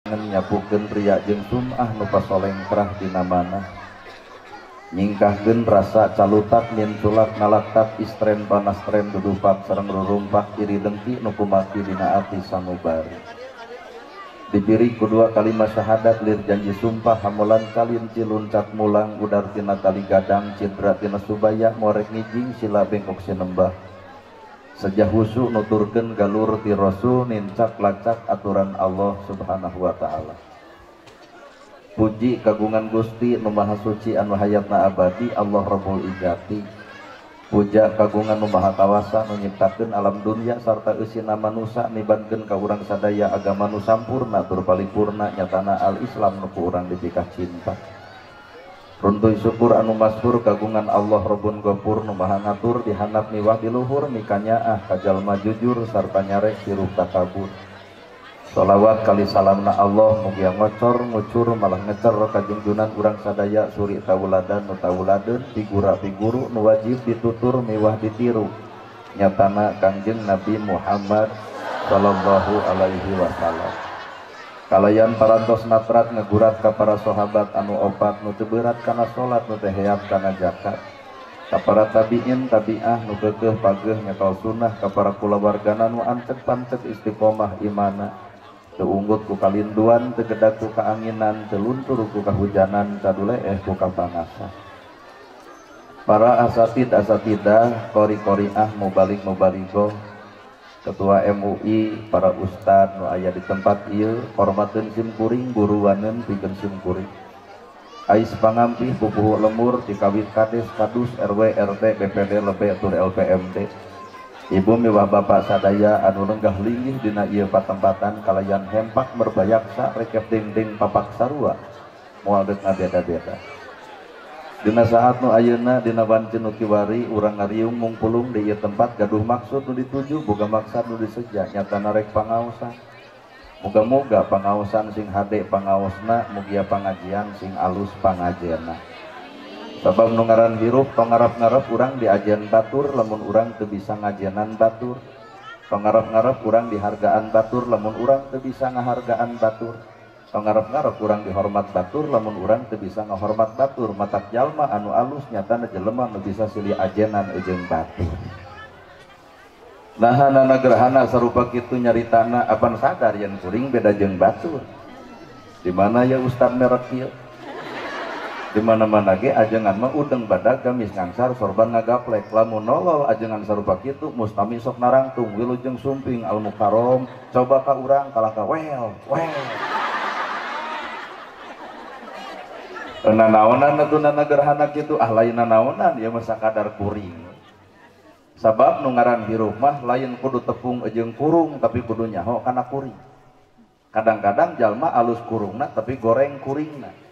Nyapukeun ria jeung sum'ah nu pasolengkrah dina manah nyingkahkeun rasa calutak minculak nalaktak istren panastren dudupak sareng rurumpak iri dengki nu kumaki dina ati sanubari dibiri ku dua kalimat syahadat lir janji sumpah hamulan kalinci luncat mulang udar tina tali gadang cidra tina subaya morek ngijing sila bengkok sinembah sejah husu nuturkeun galur ti rasul nincak lacak aturan Allah subhanahu wa ta'ala. Puji kagungan Gusti nu maha suci anu hayatna abadi Allah Rabbul Izzati. Puja kagungan nu maha kawasa nu nyiptakeun alam dunya sarta eusina manusa nibankeun ka urang sadaya agama nu sampurna tur paripurna nyatana al-Islam nu ku urang dipikah cinta. Runtuy syukur anu masyhur kagungan Allah Rabbun Ghafur nu maha ngatur dihandap miwah di luhur mikanyaah ka jalma jujur sarta nyarek hirup takabur. Sholawat kali salamna Allah mugia ngocor ngucur malah ngecer kajungjunan urang sadaya suri tauladan nu tauladeun pigura piguru nu wajib ditutur miwah ditiru nyatana Kangjeng Nabi Muhammad sallallahu alaihi wasallam. Kalayan parantos natrat ngegurat ka para sahabat anu opat nu teu beurat kana salat nu teu heap kana zakat ka para tabiin tabiah nu keukeuh pageuh nyekal sunnah ka para kulawargana nu ancek pancek istiqomah imana teu unggut ku kalinduan teu gedak ku kaanginan teu luntur ku kahujanan caduleeh ku kapanasan. Para asatid asatidah qori-qoriah mubalik mubaligoh Ketua MUI, para ustad nu aya di tempat ieu, hormateun sim kuring, guruwaneun pikeun sim kuring. Ais pangampih pupuhu lemur dikawit kades, kadus, RW, RT, BPD, lebe tur LPMD. Ibu miwah bapak sadaya anu lenggah linggih dina ieu patempatan kalayan hempak merbayaksa rekep dingding papak sarua moal deuk ngabeda-beda. Dina saat nu ayeuna dina wanci nu kiwari urang ngariung mungpulung di ieu tempat gaduh maksud nu dituju boga maksad nu diseja nyatana rek pangaosan. Muga-muga pangaosan sing hade pangaosna mugia pangajian sing alus pangajena. Sabab nu ngaran hirup tong ngarep-ngarep urang diajian batur lamun urang teu bisa ngajenan batur. Tong ngarep-ngarep urang dihargaan batur lamun urang teu bisa ngahargaan batur. Ngarep-ngarep urang dihormat batur lamun urang teu bisa ngahormat batur. Matak jalma anu alus nyatana jelema nu bisa silih ajenan jeung batur. Nah nana gerhana sarupa kitu nyaritana apan sadar yen kuring beda jeung batur. Di mana ya ustad merek ieu? Di mana-mana ge ajengan mah udeng badag gamis ngangsar sorban ngagaplek lamun nolol ajengan sarupa kitu mustami sok narangtung wilujeng sumping al mukarrom coba ka urang kalah ka wel wel. Nanaonan atuh nana gerhana kitu ah lain nanaonan ieu mah sakadar kuring. Sabab nu ngaran hirup mah lain kudu tepung jeung kurung tapi kudu nyaho kana kuring. Kadang-kadang jalma alus kurungna tapi goreng kuringna.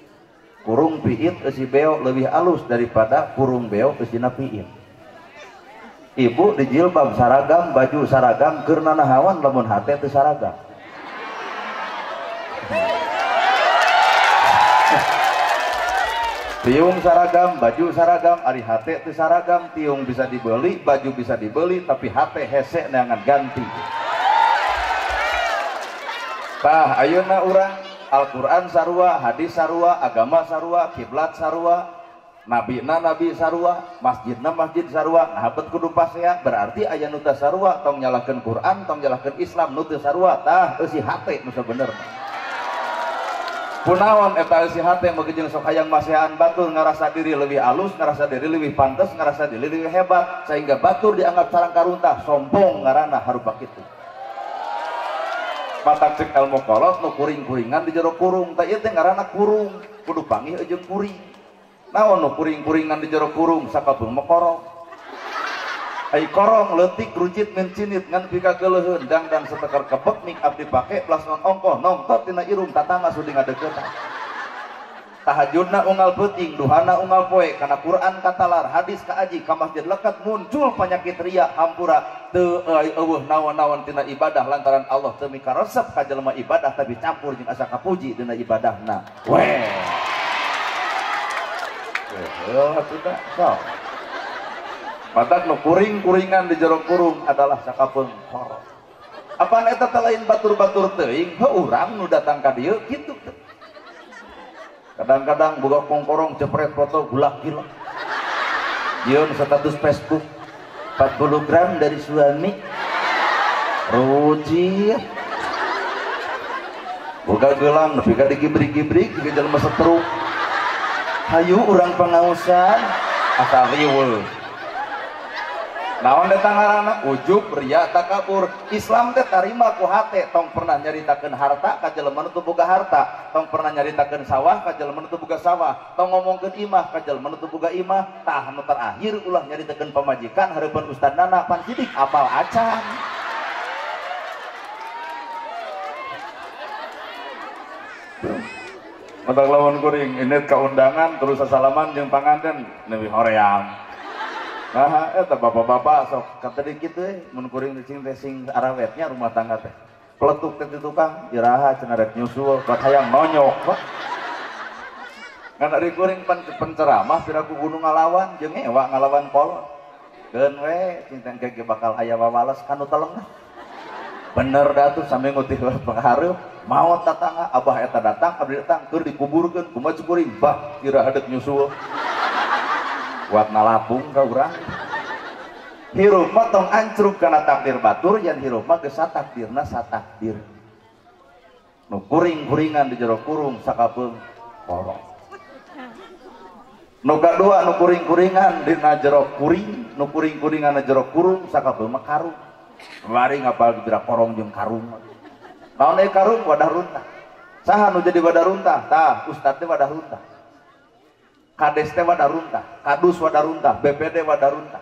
Kurung piit eusi beo leuwih alus daripada kurung beo eusina piit. Ibu dijilbab saragam, baju saragam keur nanahawan lamun hate teu saragam. Tiung saragam, baju saragam, ari hate teu saragam, tiung bisa dibeli, baju bisa dibeli, tapi hate hese neangan ganti. Tah ayeuna urang Al-Qur'an sarua, hadis sarua, agama sarua, kiblat sarua, nabina nabi sarua, masjidna masjid sarua, nah bet kudu pasea, berarti aya nu teu sarua, tong nyalahkeun Quran, tong nyalahkeun Islam, nu teu sarua, tah eusi hate nu sabenerna. Kunaon eta eusi hate mah jeung sok hayang maseaan batur ngarasa diri leuwih alus, ngarasa diri leuwih pantes, ngarasa diri leuwih hebat sehingga batur dianggap sarang karuntah, sombong ngaranna harupa kitu. Matak cek ilmu kolot nu kuring-kuringan di jero kurung, tah ieu teh ngaranna kurung, kudu panggih jeung kuring. Naon nu kuring-kuringan di jero kurung sakabeung mah korong. Ai korong leutik rucit mencinit ngan pika keuleuheun dangdan setekar kebek make up dipake plasmon ongkoh nongtot tina irung tatangga sudi ngadeuketan. Tahajudna unggal peuting, duhana unggal poe, kana Quran katalar, hadis kaaji, ka masjid lekat muncul penyakit riya hampura teu eueuh naon-naon tina ibadah lantaran Allah teu mikaresep ka jelema ibadah tapi campur jeung asa kapuji dina ibadahna. Weh. Heuh atuh sok. Matak nu kuring-kuringan di jero kurung adalah sakapeung korong. Apaan eta teh lain batur-batur teuing, heuh urang nu datang ka dieu kitu. Kadang-kadang boga kongkorong jepret foto gulak gila. Yeun status Facebook 40 gram dari suami. Ruji. Boga gelang nepi ka digibrik-gibrik jiga jelema setruk. Hayu urang pangausan asa riweuh. Naon eta ngaranna? Ujub, riya, takabur. Islam teh tarima ku hate, tong pernah nyaritakeun harta ka jelema nu teu boga harta, tong pernah nyaritakeun sawah ka jelema nu teu boga sawah, tong ngomongkeun imah ka jelema nu teu boga imah. Tah nu terakhir ulah nyaritakeun pamajikan hareupeun ustadnana pan sidik apal acan. Matak lawan kuring ini kaundangan terus sasalaman jeung panganten neui hoream. Nah, eta bapak-bapak sok kata di kitu mun kuring cing teh sing arawetnya rumah tangga teh. Peletuk teh di tukang iraha cenah rek nyusul bak hayang nonyok pak. Ngan ari kuring penceramah piraku gunung ngalawan jeung ewa ngalawan kolot. Keun we cing teh engke bakal aya wawales kanu telengah. Bener dah tuh sampe ngutih penghareup maot tatangga abah eta datang abdi datang keur dikuburkeun kumaha kuring bah iraha deuk nyusul. Buat nalapung ka urang. Hirup mah tong ancrub kana takdir batur, yan hirup mah geus satakdirna satakdir. Nu kuring-kuringan di jero kurung sakapeung kolong. Nu kadua nu kuring-kuringan dina jero kuring, nu kuring-kuringan di jero kurung sakapeung mah karung. Bari ngapal dibira korong jeung karung. Naon deui karung wadah runtah. Saha nu jadi wadah runtah? Tah, ustad teh wadah runtah. Kades teh wadah runtah, kadus wadah runtah, BPD wadah runtah.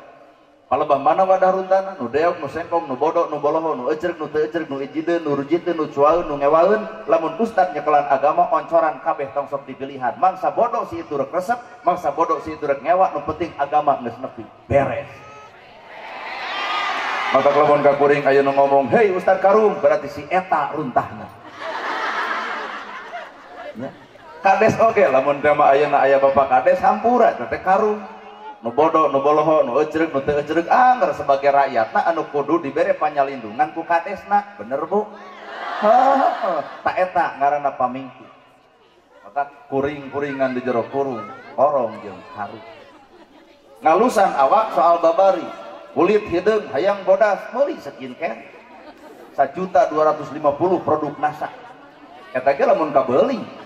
Palebah mana wadah runtahna? Nu deok, nu sengkong, nu bodoh, nu boloho, nu ecreg, nu teu ecreg, nu ijideun, nu rujiteun, nu cuaeun, nu ngewaeun. Lamun ustad nyekelan agama oncoran kabeh tong sok dipilihan. Mangsa bodoh si itu rek resep, mangsa bodoh si itu rek ngewa, nu penting agama geus nepi. Beres. Maka lamun ka kuring aya nu ngomong, "Hei ustad karung," berarti si eta runtahna. Ya. Kades oge lamun teh mah ayeuna aya bapak kades hampura teh karung. Nu bodoh, nu boloho, nu ecreg, nu teu ecreg angger sebagai rakyatna anu kudu dibere panyalindungan ku kadesna. Bener Bu? Heeh, ta eta ngaranna pamingki. Maka kuring-kuringan di jero kurung, korong jeung karung. Ngalusan awak soal babari, kulit hideung hayang bodas meuli skincare. 1.250.000 produk NASA. Eta ge lamun kabeuli.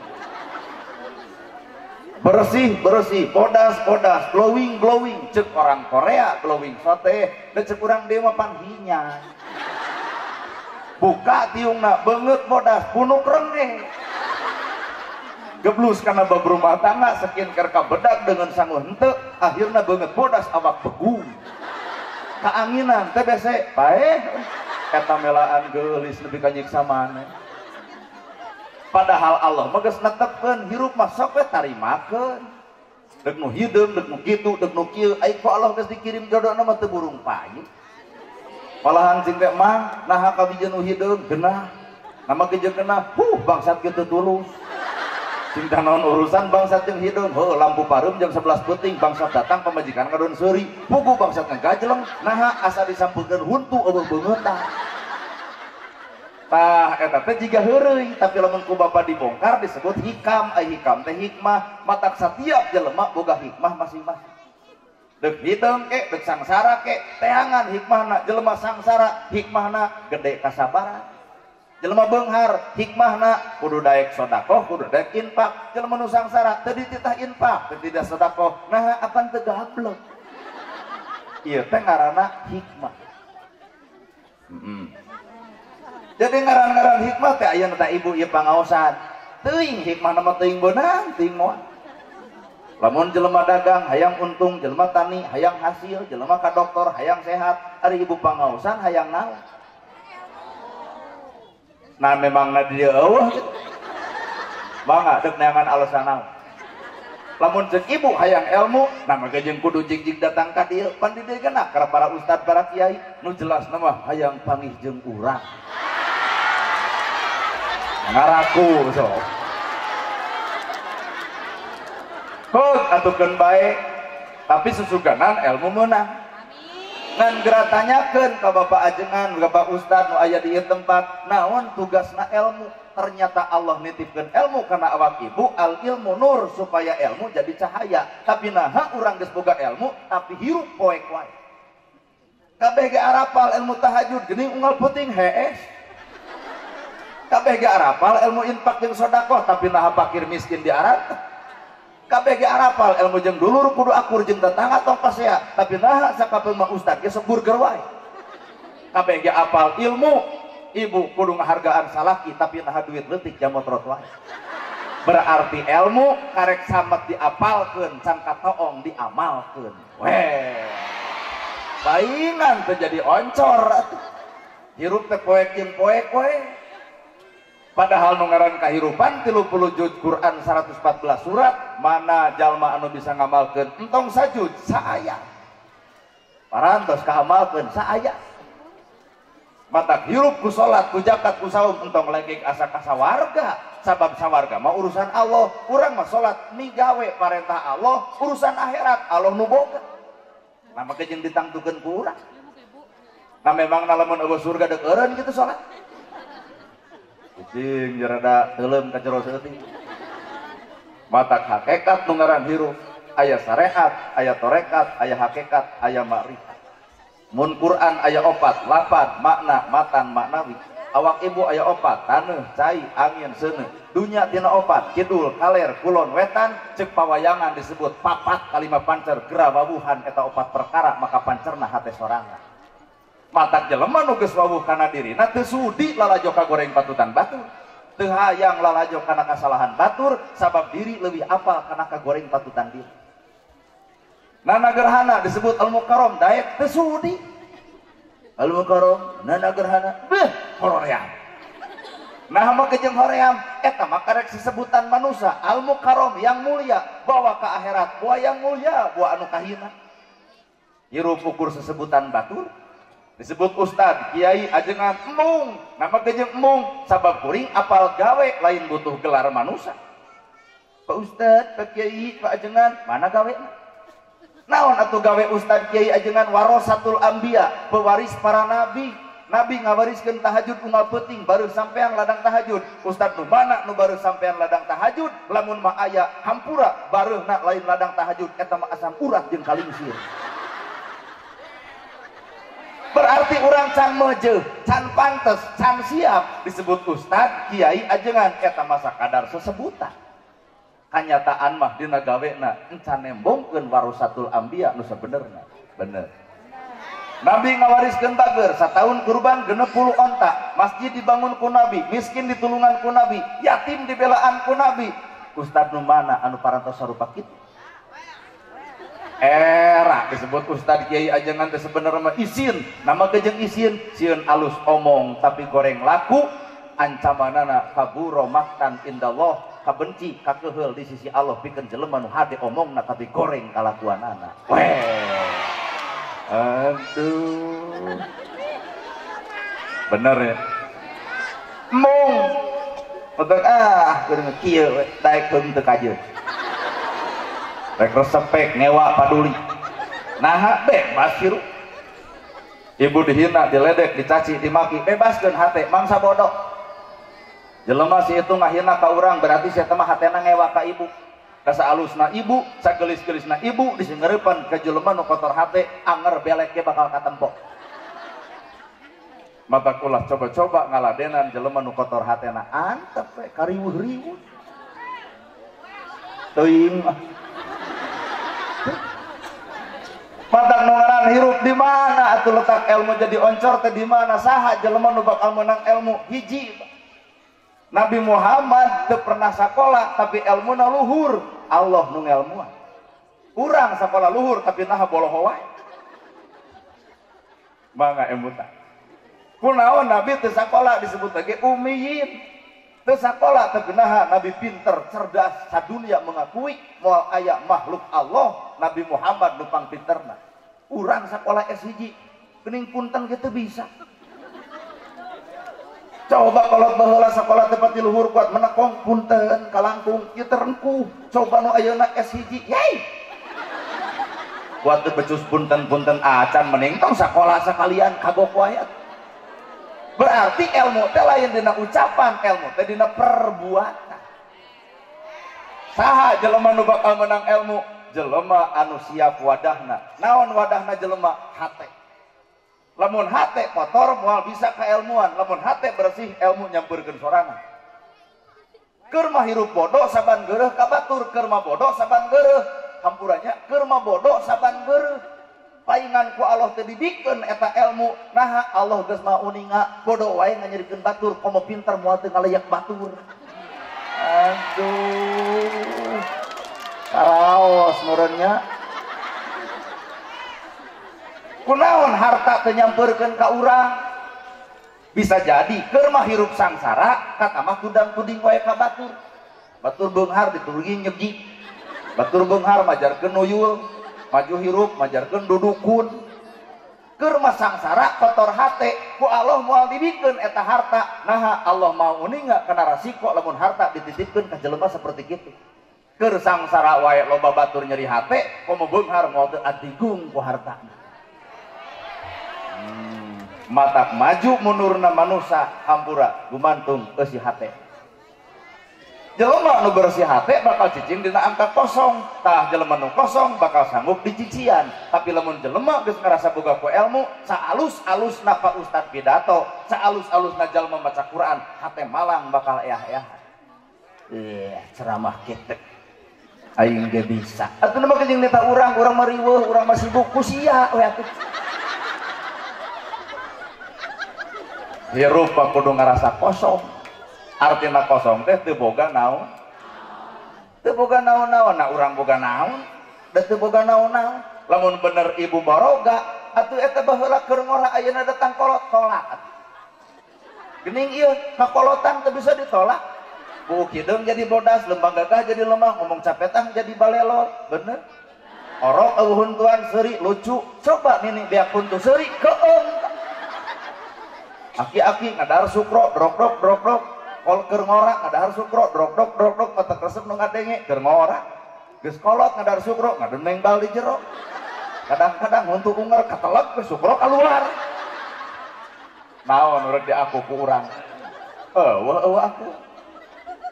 Bersih bersih, bodas bodas, glowing glowing, cek orang Korea glowing sote, dan cek orang dia mah panhinya. Buka tiungna beungeut bodas, punuk rengge. Geblus karena bab rumah tangga, skincare kabedak dengan sangu henteu, akhirna beungeut bodas awak begung. Kaanginan TBC, paeh, eta melaan geulis lebih kanyiksa maneh. Padahal Allah mah geus netepkeun hirup mah sok we tarimakeun. Deuk nu hideung, deuk nu kitu, deuk nu kieu, ai ku Allah geus dikirim jodona mah teu burung payu. Malahan cing teh mah naha kabijieun nu hideung genah. Nama ge jeung genah, huh bangsat kitu tulus. Cing teh naon urusan bangsat jeung hideung, heuh lampu pareum jam 11 peuting bangsat datang pamajikan ngadon seuri, pugu bangsat ngagajleng, naha asa disampeurkeun huntu eueuh beungeutan. Tah eta teh jiga heureuy, tapi lamun ku bapa dibongkar disebut hikam, ai hikam teh hikmah, matak satiap jelema boga hikmah masing-masing. Deuk hideung ke, deuk sangsara ke, teangan hikmahna, jelema sangsara hikmahna gede kasabaran. Jelema beunghar hikmahna kudu daek sedekah, kudu daek infak. Jelema nu sangsara teu dititah infak, teu dititah sedekah, nah apan teu gablek. Ieu teh ngaranna hikmah. Jadi ngaran-ngaran hikmah teh aya teh ibu ieu pangaosan. Teuing hikmah mah teuing beunang, teuing moal. Lamun jelema dagang hayang untung, jelema tani hayang hasil, jelema ka dokter hayang sehat, ari ibu pangaosan hayang naon? Nah memang na dieu eueuh kitu. Mangga deuk neangan alasan naon. Lamun ceuk ibu hayang ilmu, nah mah jeung kudu jig-jig datang ka dieu, pan di dieu geuna para ustad, para kiai nu jelasna mah hayang panggih jeung urang. Ngaraku so. Heuh atukeun bae, tapi susuganan ilmu meunang. Ngan geura tanyakeun ka bapak ajengan, bapak ustad nu aya di ieu tempat, naon tugasna ilmu? Ternyata Allah nitipkeun ilmu kana awak ibu, al ilmu nur, supaya ilmu jadi cahaya. Tapi naha urang geus boga ilmu tapi hirup poek wae. Kabeh ge arapal ilmu tahajud geuning unggal peuting hees. Kabeh ge arapal ilmu infak jeung sedekah tapi naha fakir miskin di Arab. Kabeh ge arapal ilmu jeung dulur kudu akur jeung tetangga tong pasea tapi naha sakapeung mah ustad ge sok burger wae. Kabeh ge apal ilmu ibu kudu ngahargaan salaki tapi naha duit leutik jamotrot wae. Berarti ilmu karek samet diapalkeun can katoong diamalkeun. Weh. Paingan terjadi oncor atuh. Hirup teh poek jeung poek we. Padahal nu ngaran kahirupan 30 juz Quran 114 surat, mana jalma anu bisa ngamalkeun entong sajud saaya. Parantos kaamalkeun saaya. Matak hirup ku salat, ku zakat, ku saum entong lengkek asa ka sawarga, sabab sawarga mah urusan Allah. Urang mah salat migawe parentah Allah, urusan akhirat Allah nu boga. Nah maka jeung ditangtukeun ku urang. Nah memang lamun eueuh surga deuk eureun kitu salat. Kucing rada teuleum ka jero saeutik. Matak hakikat nu ngaran hirup, aya syariat, aya tarekat, aya hakikat, aya makrifat. Mun Quran aya opat, lapan, makna, matan, maknawi. Awak ibu aya opat, taneuh, cai, angin, seuneu. Dunya tina opat, kidul, kaler, kulon, wetan, cek pawayangan disebut papat kalima pancer, gera wawuhan eta opat perkara maka pancerna hate sorangan. Matak jelema nu geus wawuh kana dirina teu sudi lalajo ka goreng patutan batur. Teu hayang lalajo kana kasalahan batur sabab diri leuwih apal kana kagoreng patutan diri. Nana gerhana disebut al-mukarram daek teu sudi. Al-mukarram nana gerhana beuh hoream. Nah mah jeung hoream eta mah karek sesebutan manusia al-mukarram yang mulia bawa ke akhirat buah yang mulia buah anu kahina. Hirup ukur sesebutan batur disebut ustad, kiai, ajengan, embung. Nama kejeng embung sabab kuring apal gawe lain butuh gelar manusia. Pak ustad, pak kiai, pak ajengan mana gawe? Naon atuh gawe ustad, kiai, ajengan warasatul anbiya, pewaris para nabi. Nabi ngawariskeun tahajud unggal peuting baru sampean ladang tahajud. Ustad nu mana nu baru sampean ladang tahajud lamun mah aya hampura bareuhna lain ladang tahajud eta mah asam urat jeung kalingsir. Berarti orang can mejeuh, can pantes, can siap disebut ustad, kiai, ajengan eta masa kadar sesebutan. Kanyataan mah dina gawena encan nembongkeun warasatul anbiya nu sabenerna. Bener. Nabi ngawariskeun bager sataun kurban 60 onta, masjid dibangun ku Nabi, miskin ditulungan ku Nabi, yatim dibelaan ku Nabi. Ustad nu mana anu parantos sarupa kitu? Era disebut ustad kiai ajengan teh sebenarnya mah isin, nama kejeng isin, sieun alus omong tapi goreng laku, ancamanana kaburo maktan indallah, kabenci kakeheul di sisi Allah pikeun jelema nu hade omongna tapi goreng kalakuanana. Weh. Aduh. Bener ya. Mung. Betul ah kudu kieu we daek heung teu kajeun. Rek resepek ngewa paduli. Naha bebas hirup. Ibu dihina, diledek, dicaci, dimaki, bebaskeun hate mangsa bodoh. Jelema si itu ngahina ka urang berarti si eta mah hatena ngewa ka ibu. Kasa alusna ibu, sagelis-gelisna ibu disingeurepan ka jelema nu kotor hate, anger belek ge bakal katempok. Mata ulah coba-coba ngaladenan jelema nu kotor hatena antep we kariweuh-riweuh. Teuing ah. Matak nu ngaran hirup di mana atuh letak ilmu jadi oncor teh di mana saha jelema nu bakal meunang ilmu hiji. Nabi Muhammad teu pernah sakola tapi ilmuna luhur, Allah nu ngelmuan. Urang sakola luhur tapi naha boloho wae. Mangga emutan. Kunaon Nabi teu sakola disebut lagi ummiyin. Teu sakola tapi naha Nabi pinter, cerdas, sadunia mengakui moal aya makhluk Allah Nabi Muhammad nu pangpinterna. Urang sakola S1 geuning punten kitu bisa. Coba kalau baheula sakola teh pati luhur kuat menekong punten kalangkung ieu teh rengkuh. Coba nu ayeuna S1 yai. Kuat teu becus punten-punten acan mending tong sakola sakalian kagok wae. Berarti ilmu teh lain dina ucapan, ilmu teh dina perbuatan. Saha jelema nu bakal menang ilmu? Jelema anu siap wadahna. Naon wadahna jelema? Hate. Lamun hate kotor moal bisa kailmuan, lamun hate bersih ilmu nyampeurkeun sorangan. Keur mah hirup bodoh saban geureuh ka batur, keur mah bodoh saban geureuh hampurannya, keur mah bodoh saban geureuh. Paingan ku Allah teu dibikeun eta ilmu, naha Allah geus maha uninga, bodoh wae nganyerikeun batur, komo pinter moal teu ngaleyak batur. Aduh. Karaos meureunnya. Kunaon harta teu nyampeurkeun ka urang? Bisa jadi keur mah hirup sangsara kata mah tudang-tuding wae ka batur. Batur beunghar diturugi nyegi. Batur beunghar majarkeun nuyul, maju hirup majarkeun dudukun. Keur mah sangsara kotor hate, ku Allah moal dibikeun eta harta. Naha Allah mau uninga kana rasiko lamun harta dititipkeun ka jelema saperti kitu. Keur sangsara wae loba batur nyeri hate, komo beunghar moal teu adigung ku hartana. Matak maju mundurna manusa hampura gumantung eusi hate. Jelema nu bersih hate bakal cicing dina angka kosong. Tah jelema nu kosong bakal sanggup dicician. Tapi lamun jelema geus ngarasa boga ku ilmu, saalus-alusna Pak Ustad pidato, saalus-alusna jalma maca Quran, hate malang bakal eah-eahan. Ceramah kitu. Aing ge bisa. Atuh nu mah jeung nita urang, urang mah riweuh, urang mah sibuk ku sia we atuh. Hirup kudu ngarasa kosong. Artina kosong teh teu boga naon? Teu boga naon-naon, nah urang boga naon? Da teu boga naon-naon. Lamun bener ibu baroga, atuh eta baheula keur ngora ayeuna datang kolot tolak. Geuning ieu kakolotan teu bisa ditolak. Buuk hideung jadi bodas, lembang gagah jadi lemah, ngomong capetang jadi balelor, bener? Orok eueuh huntuan seuri lucu, coba nini beak huntu seuri keung. Aki-aki ngadahar sukro, drok-drok, drok-drok. Kol keur ngora ngadahar sukro, drok-drok, drok-drok. Otak resep nu ngadenge keur ngora. Geus kolot ngadahar sukro, ngademeng bal di jero. Kadang-kadang huntu unger katelep ke sukro keluar. Naon urang di aku ku urang? Eueuh eueuh aku.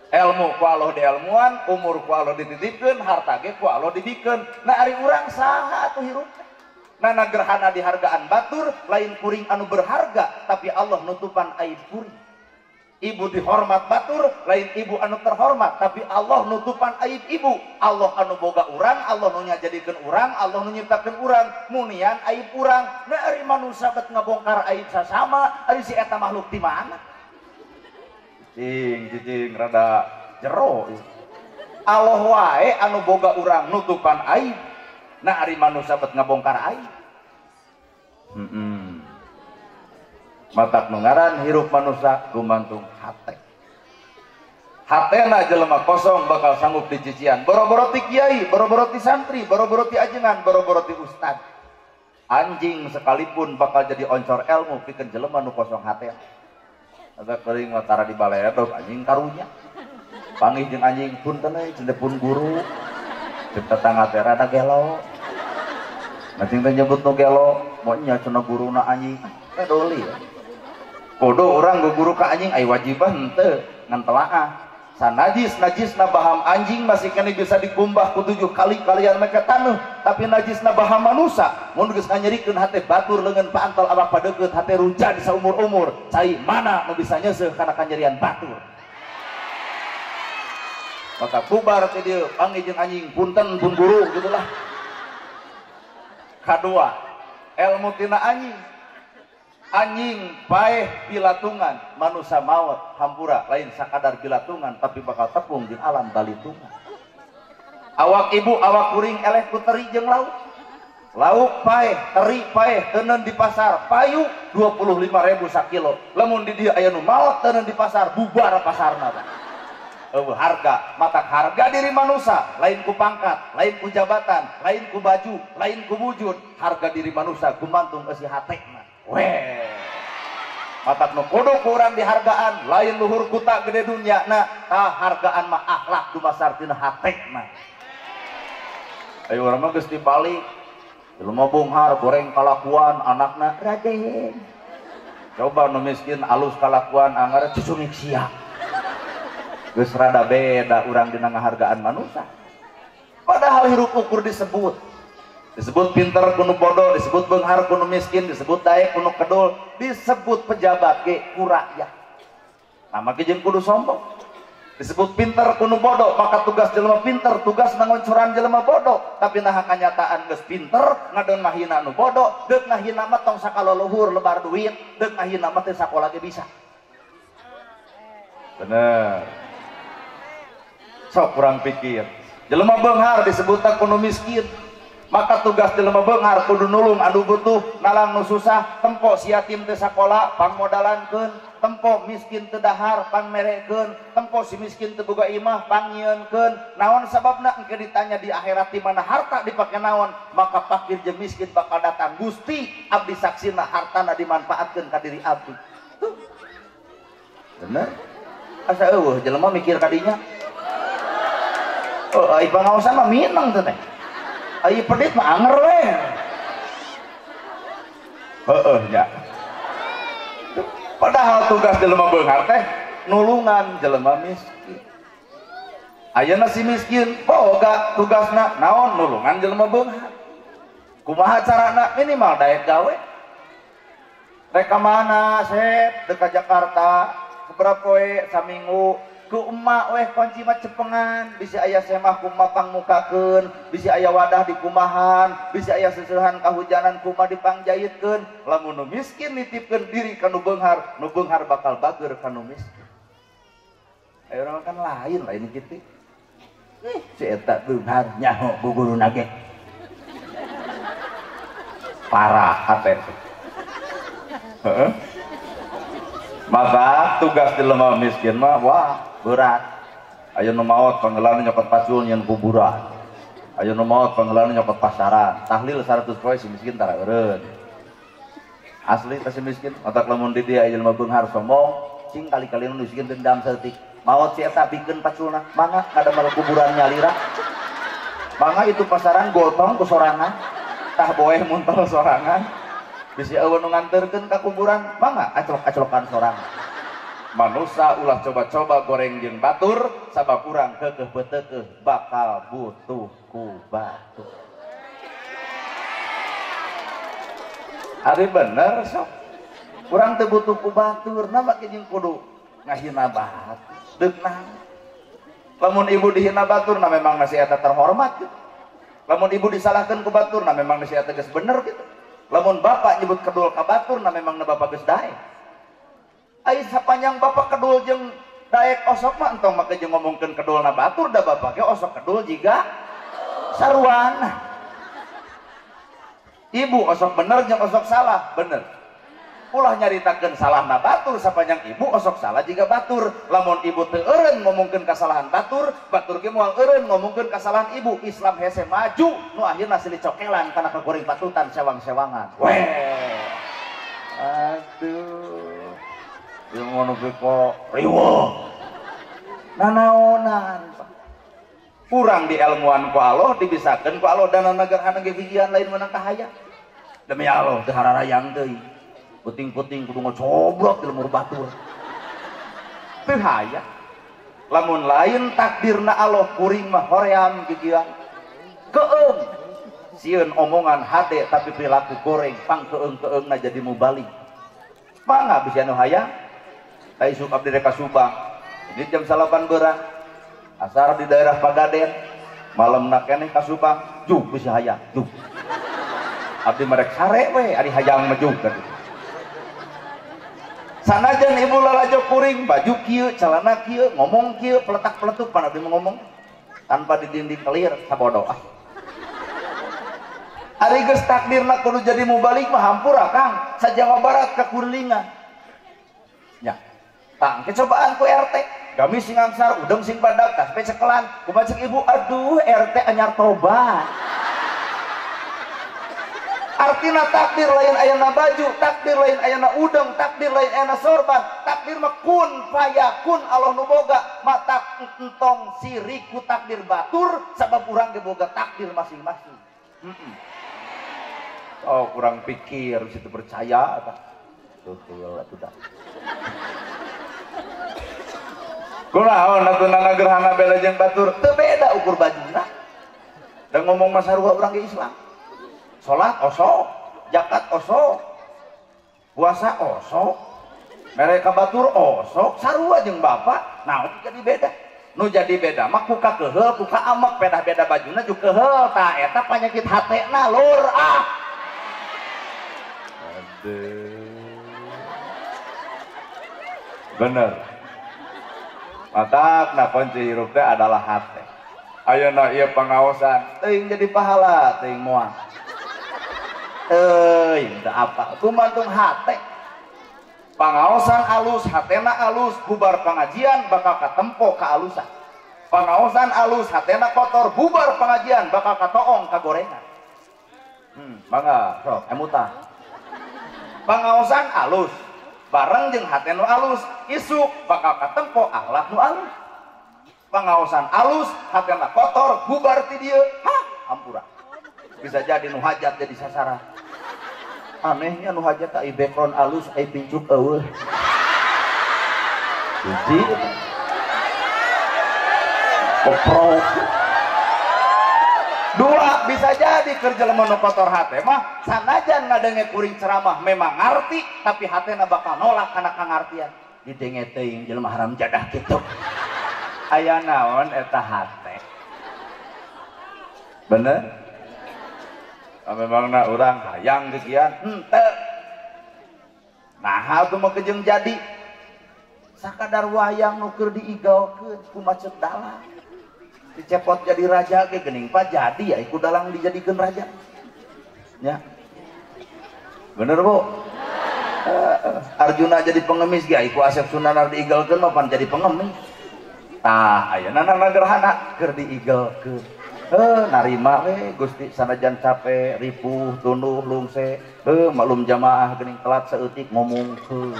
Ilmu ku Allah dielmuan, umur ku Allah dititipkeun, harta ge ku Allah dibikeun. Nah ari urang saha atuh hirup? Nana gerhana dihargaan batur, lain kuring anu berharga, tapi Allah nutupan aib kuring. Ibu dihormat batur, lain ibu anu terhormat, tapi Allah nutupan aib ibu. Allah anu boga urang, Allah nu nyajadikeun urang, Allah nu nyiptakeun urang, munian aib urang. Nah ari manusia bet ngabongkar aib sasama, ari si eta makhluk di mana? Cicing, cicing rada jero. Allah wae anu boga urang nutupan aib. Nah ari manusia bet ngabongkar aib. Matak nu ngaran hirup manusia gumantung hate. Hatena jelema kosong bakal sanggup dicician. Boro-boro ti kiai, boro-boro ti santri, boro-boro ti ajengan, boro-boro ti ustad. Anjing sekalipun bakal jadi oncor ilmu pikeun jelema nu kosong hate. Eta keuring mah tara di baledog anjing karunya. Panggih jeung anjing punten euy cenah pun guru. Cek tetangga teh rada gelo. Ngacing teh nyebut nu gelo, moal nya cenah guruna anjing. Peduli ya. Kudu urang guru ka anjing ai wajibah henteu ngan telaah. Sanajis najisna baham anjing masih kene bisa dikumbah ku 7 kali kalian make taneuh, tapi najisna baham manusa mun geus nganyerikeun hate batur leungeun paantel abah padeukeut hate ruja di saumur-umur, cai mana nu bisa nyeuseuh kana kanyerian batur. Maka bubar teh dieu panggih jeung anjing punten pun guru gitulah. Kadua, ilmu tina anjing. Anjing paeh bilatungan, manusia maut hampura lain sakadar bilatungan tapi bakal tepung di alam balitungan. Awak ibu awak kuring eleh ku teri jeung lauk. Lauk paeh, teri paeh, teuneun di pasar payu 25.000 sakilo. Lamun di dieu aya nu maot teuneun di pasar bubar pasarna. Eueuh harga, matak harga diri manusia lain ku pangkat, lain ku jabatan, lain ku baju, lain ku wujud. Harga diri manusia gumantung eusi hatena. Weh, matak nu kudu ku urang dihargaan, lain luhur kuta gede dunia na, tah hargaan mah akhlak dumasar tina hatena. Ayo urang mah geus dibalik. Jelema beunghar goreng kalakuan anakna Raden. Coba nu miskin alus kalakuan anggar cucumik sia. Geus rada beda urang dina ngahargaan manusia. Padahal hirup ukur disebut. Disebut pinter ku nu bodoh, disebut beunghar ku nu miskin, disebut daek ku nu kedul, disebut pejabat ge ku rakyat. Nah, make jeung kudu sombong. Disebut pinter ku nu bodoh, maka tugas jelema pinter, tugas nangoncoran jelema bodoh. Tapi nah kanyataan geus pinter, ngadon ngahina nu bodoh, deuk ngahina mah tong sakaloluhur lebar duit, deuk ngahina mah teu sakola ge bisa. Bener. Sok kurang pikir. Jelema beunghar disebutna ku nu miskin. Maka tugas jelema beunghar kudu nulung anu butuh, nalang nu susah, tempo si yatim teu sakola pangmodalankeun, tempo miskin teu dahar pangmerekeun, tempo si miskin teu boga imah pangnyieunkeun. Naon sababna engke ditanya di akhirat di mana harta dipake naon, maka fakir jeung miskin bakal datang, Gusti abdi saksina hartana dimanfaatkeun ka diri abdi. Tuh. Bener? Asa eueuh jelema mikir ka dinya. Oh, ai pangaosan mah mineng teh teh. Ai pedit mah anger we. Heeh nya. Padahal tugas jelema beunghar teh nulungan jelema miskin. Ayeuna si miskin boga tugasna naon nulungan jelema beunghar. Kumaha carana minimal daek gawe. Rek ka mana sep deuk ka Jakarta sabaraha poe saminggu ku emak weh kunci mah cepengan, bisi aya semah kumaha pangmukakeun, bisi aya wadah dikumahan, bisi aya seseuhan kahujanan kumaha dipangjaitkeun. Lamun nu miskin nitipkeun diri ka nu beunghar, nu beunghar bakal bager ka nu miskin. Ayo urang kan lain lain kitu. Si eta beunghar nyaho bu guruna ge. Parah hate. Heeh. Maka tugas jelema miskin mah wah berat. Ayo nu maot panggeulana nyokot pacul nyeun kuburan. Ayo nu maot panggeulana nyokot pasaran. Tahlil 100 poe si miskin tara eureun. Asli teh si miskin, otak lamun di dieu jelema beunghar sombong, cing kali-kali nu miskin dendam saeutik. Maot si eta bikeun paculna, mangga ngadamel kuburan nyalira. Mangga itu pasaran gotong ku sorangan. Tah boeh muntel sorangan. Bisi eueuh nu nganterkeun ka kuburan, mangga aclok-aclokan sorangan. Manusa ulah coba-coba goreng jeung batur, sabab urang keukeuh beuteukeuh bakal butuh ku batur. Ari bener sok. Urang teu butuh ku batur, nah make jeung kudu ngahina batur. Deuk naon? Lamun ibu dihina batur, nah memang nasi eta terhormat gitu. Lamun ibu disalahkeun ku batur, nah memang nasi eta geus bener gitu. Lamun bapak nyebut kedul ka batur, nah memang na bapak geus daek. Ai sapanjang bapak kedul jeung daek osok mah entong make jeung ngomongkeun kedulna batur da bapak ge osok kedul jiga sarwana. Ibu osok bener jeung osok salah, bener. Ulah nyaritakeun salahna batur sapanjang ibu osok salah jiga batur. Lamun ibu teu eureun ngomongkeun kasalahan batur, batur ge moal eureun ngomongkeun kasalahan ibu. Islam hese maju nu akhirna silih cokelan kana kagoreng patutan sewang-sewangan. Weh. Aduh. Yang ngono kok riweuh. Nanaonan. Kurang di ilmuan ku Allah dibisakeun ku Allah dana nagarhana ge bigian lain menang kahaya. Demi Allah teu hararayang deui. Puting-puting kudu ngocobrok di lemur batur. Teu haya. Lamun lain takdirna Allah kuring mah hoream gigian. Keung. Sieun omongan hade tapi perilaku goreng pang keung-keungna jadi mubalik. Mangga bisa nu hayang. Isuk abdi rek ka Subang. Ini jam 8 berang. Asar di daerah Pagaden. Malam nak keneh ka Subang, juk bisa hayang, juk. Abdi merek sare we ari hayang mah juk tadi. Sanajan ibu lalajo kuring, baju kieu, celana kieu, ngomong kieu, peletak-peletuk pan abdi ngomong tanpa didinding kelir sabodo ah. Ari geus takdirna kudu jadi mubalik mah hampura Kang, sa Jawa Barat ka Kurilingan. Nya. Tang kecobaan ku RT, gamis sing angsar, udeng sing badak, tas pecekelan, kumaha cek ibu, aduh RT anyar tobat. Artina takdir lain ayana baju, takdir lain ayana udeng, takdir lain ayana sorban, takdir mah kun fayakun Allah nu boga, mata entong siriku takdir batur, sabab urang ge boga takdir masing-masing. Oh kurang pikir situ percaya eta. Tutul atuh da. Kunaon atuh nana gerhana beda jeung batur? Teu beda ukur bajuna. Da ngomong mah sarua urang ge Islam. Salat osok, zakat osok, puasa osok, mere ka batur osok, sarua jeung bapak, naon jadi beda? Nu jadi beda mah ku kakeheul, ku kaamek, beda-beda bajuna jeung keheul, tah eta panyakit hatena lur ah. Aduh. Bener. Matakna kunci hirup teh adalah hate. Ayeuna ieu pangaosan, teuing jadi pahala, teuing moal. Teuing teu apa, gumantung hate. Pangaosan alus, hatena alus, bubar pengajian bakal katempo kaalusan. Pangaosan alus, hatena kotor, bubar pengajian bakal katoong kagorengan. Mangga, sok emutah. Pangaosan alus, bareng jeung hate nu alus, isuk bakal katempo akhlak nu alus. Pangaosan alus, hatena kotor, bubar ti dieu, hah, hampura. Bisa jadi nu hajat jadi sasaran. Anehnya nu hajat ai background alus ai pincuk eueuh. Hiji koprok. Dua, bisa jadi keur jelema nu kotor hate mah sanajan ngadenge kuring ceramah memang ngarti tapi hatena bakal nolak kana kangartian. Didenge teuing jelema haram jadah kitu. Aya naon eta hate. Bener? Memangna urang hayang gekian henteu. Nah, atuh mah kejeng jadi sakadar wayang nu keur diigalkeun ku macet dalang. Dicepot jadi raja ge geuning pa jadi ya ku dalang dijadikeun raja. Nya. Bener, Bu? Arjuna jadi pengemis ge ku Asep Sunanar diigalkeun mah pan jadi pengemis. Tah, ayeuna nana gerhana keur diigalkeun. Narima we Gusti sanajan capek, ripuh, tunduh, lungse, maklum jamaah geuning telat saeutik ngomongkeun.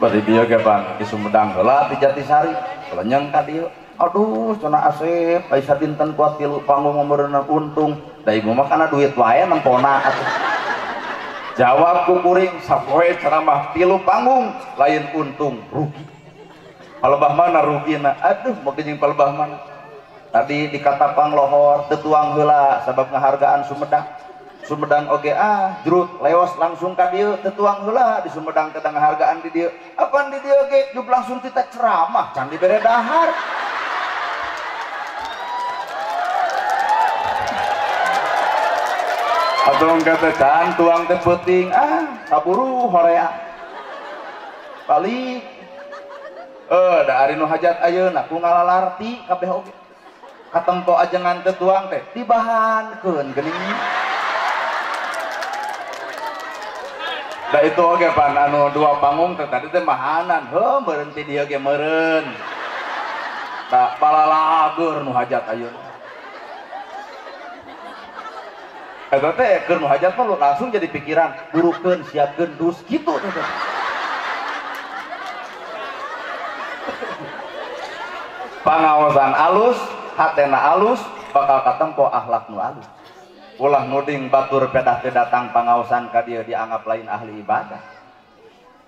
Bari dieu ge Bang di Sumedang heula di Jatisari, lenyeng ka dieu. Aduh, cenah Asep, aya sadinten kuat tilu panggung meureunna untung. Da ibu mah kana duit wae nempona atuh. Jawab ku kuring sapoe ceramah tilu panggung lain untung, rugi. Palebah mana rugina? Aduh, mau jeung palebah mana? Tadi di Katapang lohor teu tuang heula sabab ngahargaan Sumedang. Sumedang oge ah jrut leos langsung ka dieu teu tuang heula di Sumedang teh ngahargaan di dieu. Apaan di dieu ge jub langsung tita ceramah can dibere dahar. Atuh kata can tuang teh peuting ah kaburu horea. Balik da ari nu hajat ayeuna ku ngalalarti kabeh oge. Katempo ajengan teu tuang teh dibahankeun geuning. Da itu oge pan anu dua panggung teh tadi teh mahanan, heuh meureun ti dieu ge meureun. Da palalagur nu hajat ayeuna. Eta teh keur nu hajat mah langsung jadi pikiran, burukeun siapkeun dus kitu teh. Pangaosan alus, hatena alus, bakal katempo akhlak nu alus. Ulah nuding batur pedah teu datang pangaosan ka dieu dianggap lain ahli ibadah.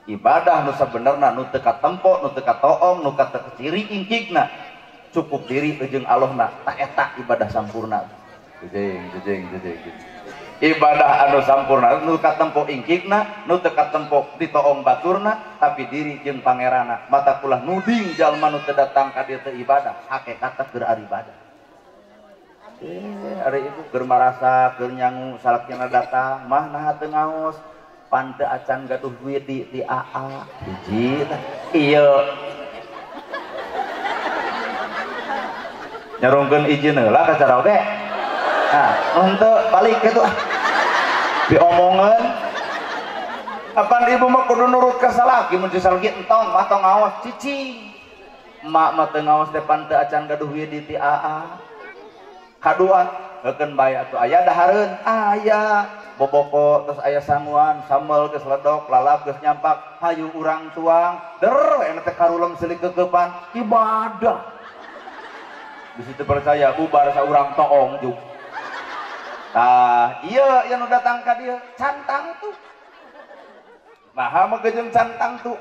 Ibadah nu sabenerna nu teu katempo, nu teu katoong, nu katekeciri ingkikna. Cukup diri jeung Allahna, ta eta ibadah sampurna. Jejeng, jejeng, jejeng. Ibadah anu sampurna nu katempo ingkikna, nu teu katempo ditoong baturna, tapi diri jeung pangeranna. Mata kulah nuding jalma nu teu datang ka dieu teu ibadah, hakikatna keur ibadah. Ari ibu keur marasa, keur nyangu salakina datang, mah naha teu ngaos, pan teu acan gaduh duit di AA. Hiji tah. Ieu. Nyarungkeun izin heula ka cara oge. Nah, henteu balik kitu ah. Diomongeun. Apaan ibu mah kudu nurut ka salaki, mun salaki entong mah tong ngaos cicing. Emak mah teu ngaos teh pan teu acan gaduh duit di AA. Kadua heukeun bae atuh aya dahareun, aya boboko terus aya sanguan, sambel geus ledok, lalap geus nyampak, hayu urang tuang, der we teh karulem seuling keukeupan, ibadah. Di situ percaya bubar saurang toong juk. Tah iya yang nu datang ka dieu cantang tuh. Nah mah jeung cantang tuh.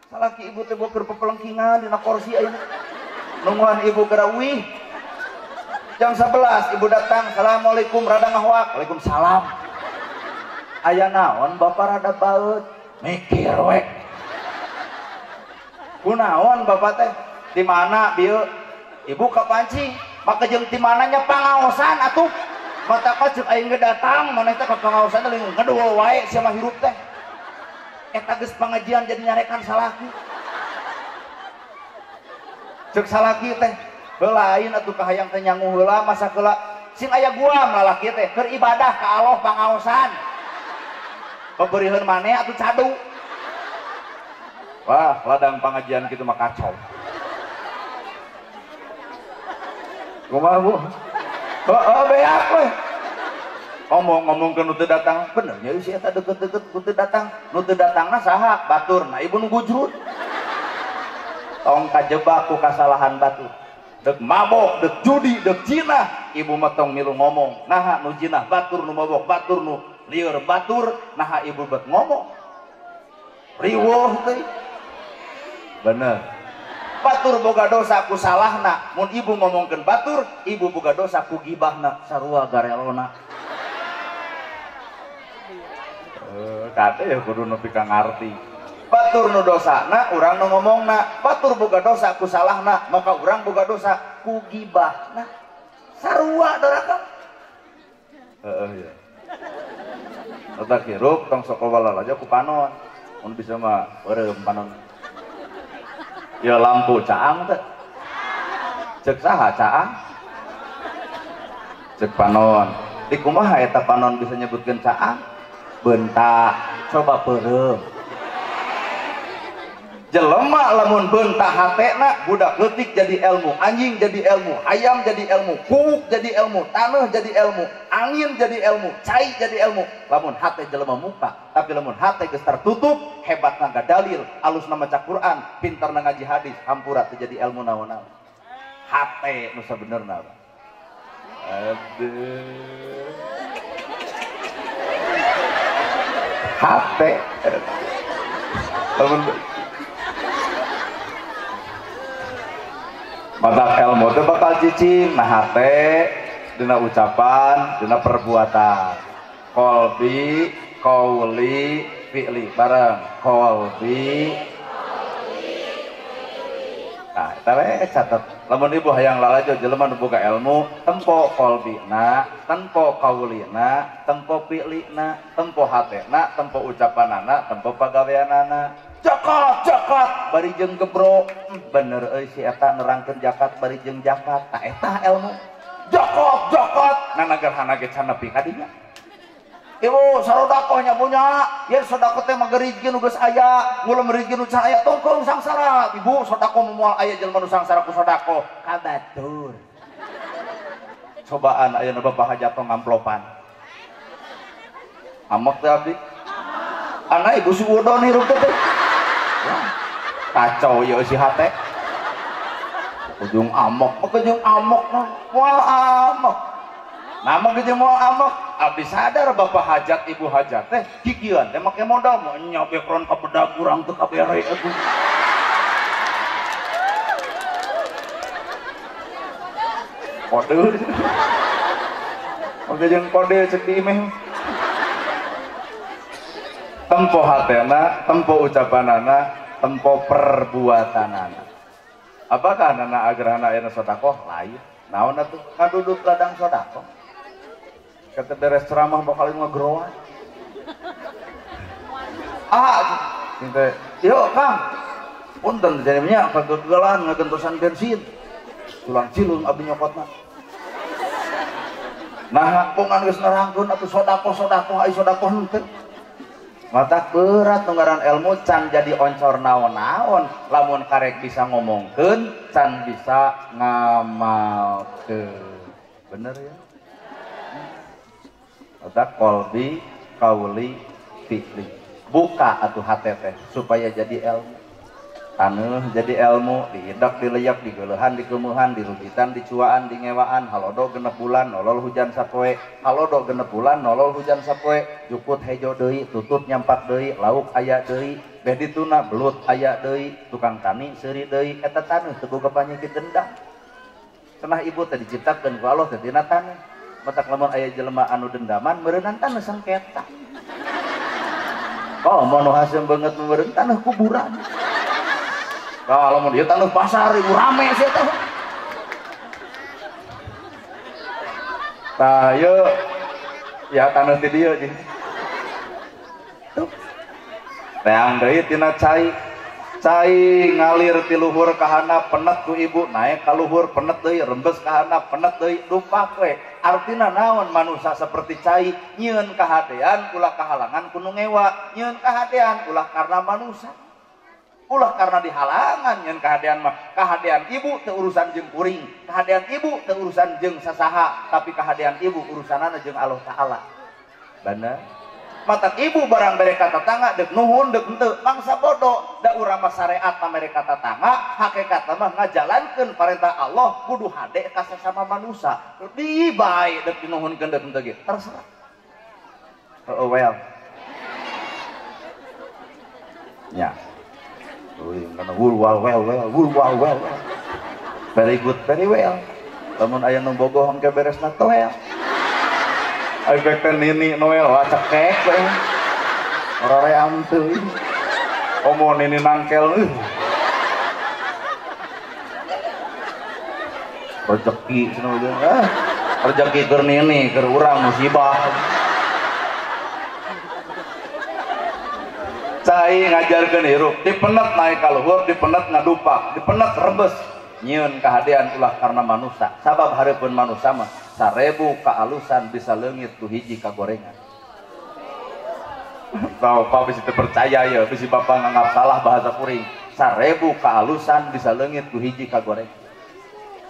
Salaki ibu teh boker pepelengkingan dina kursi ayeuna. Nungguan ibu geura uih. Jam 11 ibu datang, assalamualaikum rada ngahoak. Waalaikumsalam. Aya naon bapak rada baeut? Mikir we. Kunaon bapak teh? Di mana bieu? Ibu kapancing, maka jeung di mananya pangaosan atuh. Mata ceuk aing ge datang, maneh teh ka pangaosan teh ngedul wae sia mah hirup teh. Eta geus pangajian jadi nyarekan salaki. Ceuk salaki teh, heula lain atuh kahayang teh nyangu heula masa heula sing aya guam lalaki teh keur ibadah ka Allah pangaosan. Peberiheun maneh atuh cadu. Wah, ladang pangajian kitu mah kacau. Kumaha Bu? Heeh, beak we. Ngomong-ngomongkeun nu teu datang, bener nya si eta deket-deket nu teu datang, nu teu datangna saha? Batur. Nah ibu nu gujrut. Tong kajebak ku kasalahan batur. Dek mabok, dek judi, dek jinah, ibu mah tong milu ngomong. Naha nu jinah batur, nu mabok batur, nu lieur batur, naha ibu bet ngomong. Riweuh teh. Bener. Batur boga dosa ku salahna, mun ibu ngomongkeun batur, ibu boga dosa ku gibahna, sarua garelona. Kate ya kudu nepi ka ngarti. Batur nu dosana, urang nu ngomongna, batur boga dosa ku salahna, maka urang boga dosa ku gibahna. Sarua doraka. Heeh ya. Otak hirup tong sok aja ku panon. Mun bisa mah beureum panon. Ya lampu caang teh. Cek saha caang? Cek panon. Di kumaha eta panon bisa nyebutkeun caang? Bentak, coba beureum. Jelema lamun bentak hatena budak leutik jadi ilmu, anjing jadi ilmu, ayam jadi ilmu, kuuk jadi ilmu, tanah jadi ilmu, angin jadi ilmu, cai jadi ilmu. Lamun hate jelema muka, tapi lamun hate geus tertutup, hebatna dalil, alusna maca Quran, pintarna ngaji hadis, hampura teu jadi ilmu naon-naon. Hate nu sabenerna. Aduh. Hate. Lamun mata ilmu itu bakal cicing, nah hate, dina ucapan, dina perbuatan. Kolbi, kauli, fi'li, bareng. Kolbi. Nah, eta we catat. Lamun ibu hayang lalajo jelema nu boga ilmu, tempo kolbina, tempo kaulina, tempo fi'lina, tempo hatena, tempo ucapanana, tempo pagaweanana. Zakat, zakat, bari jeung gebro. Bener euy si eta nerangkeun zakat bari jeung zakat. Tah eta ilmu. Zakat, zakat. Nah nagerhana ge can nepi ka dinya. Ibu sarodakoh nya punya, yen sedekah teh mah rezeki nu geus aya, ngulem rezeki nu can aya tongkong sangsara. Ibu sedekah moal aya jelema nu sangsara ku sedekah ka batur. Cobaan ayeuna bapak hajat tong ngamplopan. Amek teh abdi. Anak ibu si wodon hirup teh. Kacau ya si hate. Ujung amok, ujung amok, moal amok. Nah, mah geus moal amok, abdi sadar bapak hajat ibu hajat teh kikieuan teh make modal mau nya background ka bedag urang teu kabere atuh. Kode. Oke jeung kode cek di imeh. Tempo hatena, tempo ucapanana, tempo perbuatanana. Apakah nana agrahana ayeuna sedekah? Lain. Naon atuh? Ngadudut ladang sedekah. Kata beres ceramah bakal ngegroan. Ah, teh. Yuk, Kang. Punten jadinya kegagalan ngagentosan bensin. Tulang cilung abdi nyokotna. Nah, pungan geus nerangkeun atuh sedekah-sedekah ai sedekah henteu. Mata berat tunggaran ilmu can jadi oncor naon-naon, lamun karek bisa ngomongkeun can bisa ngamalkeun. Bener ya? Mata kolbi, kauli, fi'li. Buka atuh hate teh supaya jadi ilmu. Taneuh jadi ilmu, diidak, dileyak, digeleuhan, dikeumeuhan, dirugitan, dicuaan, dingewaan, halodo genep bulan, nolol hujan sapoe, halodo genep bulan, nolol hujan sapoe, jukut hejo deui, tutut nyampak deui, lauk aya deui, beh dituna belut aya deui, tukang tani seuri deui, eta taneuh teu boga panyakit dendam. Cenah ibu teh diciptakeun ku Allah teh tina taneuh. Matak lamun aya jelema anu dendaman meureunnan taneuh sengketa. Oh, mun nu haseum beungeut meureun taneuh kuburan. Kalau mau dia tanah pasar ibu rame sih teh. Tah ieu ya tanah ti dieu jeung. Tuh. Teang deui tina cai. Cai ngalir ti luhur ka handap penet ku ibu naik ka luhur penet deui rembes ka handap penet deui dupak we. Artina naon manusia seperti cai nyieun kahadean ulah kahalangan ku nu ngewa, nyieun kahadean ulah karena manusia. Ulah karena dihalangan nyen kahadean mah kahadean ibu teu urusan jeung kuring, kahadean ibu teu urusan jeung sasaha, tapi kahadean ibu urusanana jeung Allah Ta'ala. Bener? Matak ibu barang bere ka tetangga deuk nuhun deuk henteu mangsa bodoh, da urang mah syariat mah mere ka tetangga, hakikatna mah ngajalankeun parentah Allah kudu hade ka sasama manusia. Lebih bae deuk dinuhunkeun deuk henteu ge terserah. Oh well. Nya. Well, well, well, well, well, very good, very well. Lamun aya nu bogoh engke beresna toel. Ai teh nini Noel wah cekek we. Ora teuing. Omo nini nangkel euy. Rezeki cenah we. Ah, rezeki keur nini keur urang musibah. Cai ngajarkeun hirup, dipenet naik ka luhur, dipenet ngadupak, dipenet rebes, nyieun kahadean ulah karena manusia. Sabab hareupeun manusia mah 1000 kaalusan bisa leungit ku hiji kagorengan. Bapak bisa percaya ya, bisa bapak nganggap salah bahasa kuring. 1000 kaalusan bisa leungit ku hiji kagorengan.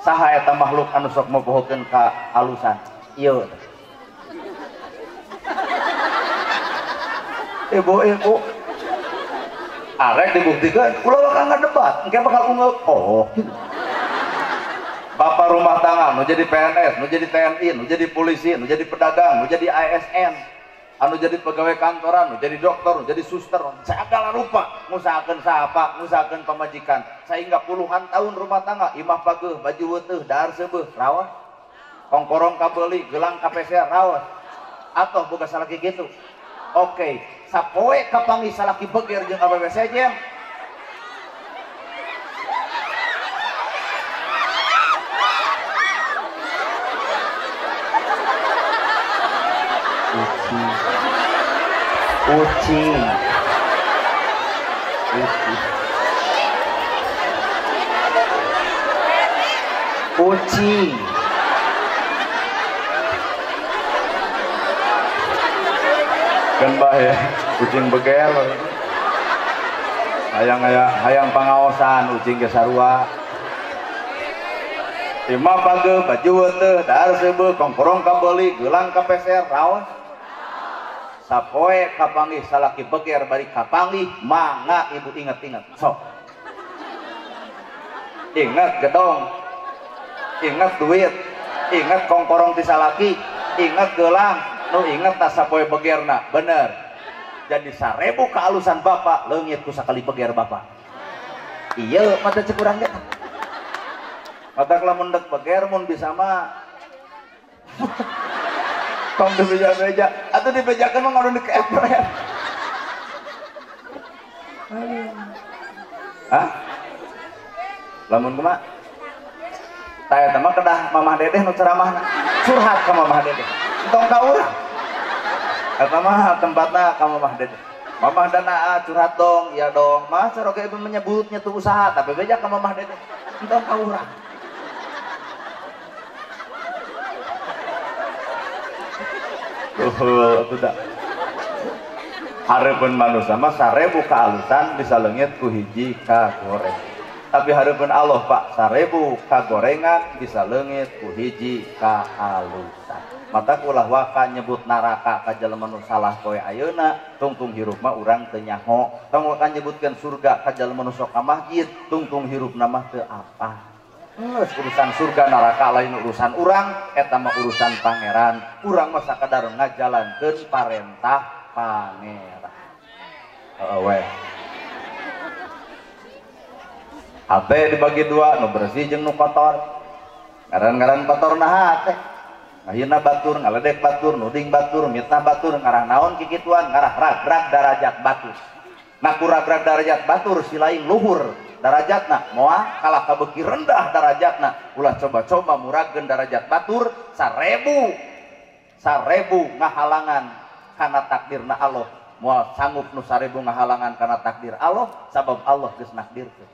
Saha eta makhluk anu sok mopohokeun kaalusan? Ieu. Ibu-ibu arek dibuktikan, ulah bakal ngedebat, engke bakal unggul. Oh, gitu. Bapak rumah tangga, nu jadi PNS, nu jadi TNI, nu jadi polisi, nu jadi pedagang, nu jadi ASN, anu jadi pegawai kantoran, nu jadi dokter, nu jadi suster, segala rupa, ngusahakeun saapa, ngusahakeun pamajikan, sehingga puluhan tahun rumah tangga, imah pageuh, baju weteuh, dahar seubeuh, rawas, kongkorong kabeuli, gelang kapeser, rawas, atau boga salaki gitu. Oke, sapoe kapanggih salaki beger jeung awewe sejen. Ucing. Ucing. Ucing. Ucing. Kan bah ya, kucing beger. Hayang hayang pangaosan ucing ge sarua. Imah pageuh, baju weteuh, dahar seubeuh, kongkorong kabeuli, gelang kapeser, raos. Sapoe kapanggih salaki beger bari kapanggih, mangga ibu inget-inget. Sok. Ingat gedong. Ingat duit, ingat kongkorong ti salaki, ingat gelang. Nu inget tas sapoe begerna, bener. Jadi 1000 kealusan bapak leungit ku sakali beger bapak. Iya, mata cek urang ge. Mata lamun dek beger mun bisa mah tong dibeja-beja, atuh dibejakeun mah ngadon dikeepret. Hah? Lamun kumaha? Tah eta mah kedah Mamah Dedeh nu ceramahna. Curhat ka Mamah Dedeh. Entong ka urang. Eta mah tempatna ka Mamah Dedeh. Mamah dan Aa curhat dong, iya dong. Mah caroge ibu menyebutnya tuh usaha, tapi beja ka Mamah Dedeh. Entong ka urang. Tuh, atuh da. Hareupeun manusia mah 1000 kaalusan bisa leungit ku hiji kagoreng. Tapi hareupeun Allah Pak, 1000 kagorengan bisa leungit ku hiji kaalusan. Mata ulah waka nyebut neraka ka jelema nu salah poe ayeuna, tungtung hirup mah urang teu nyaho. Tong waka nyebutkeun surga ka jelema nu sok ka masjid, tungtung hirupna mah teu apa. Geus urusan surga neraka lain urusan urang, eta mah urusan pangeran. Urang mah sakadar ngajalankeun parentah pangeran. Heeh we. Hate dibagi dua, nu bersih jeung nu kotor. Ngaran-ngaran kotor na hate. Ngahina batur, ngaledek batur, nuding batur, mitnah batur, ngarah naon kikituan, ngarah ragrag darajat batur. Nah ku ragrag darajat batur si lain luhur darajatna, moal kalah kabeuki rendah darajatna. Ulah coba-coba muragkeun darajat batur sarebu ngahalangan kana takdirna Allah. Moal sanggup nu 1000 ngahalangan kana takdir Allah, sabab Allah geus nakdirkeun.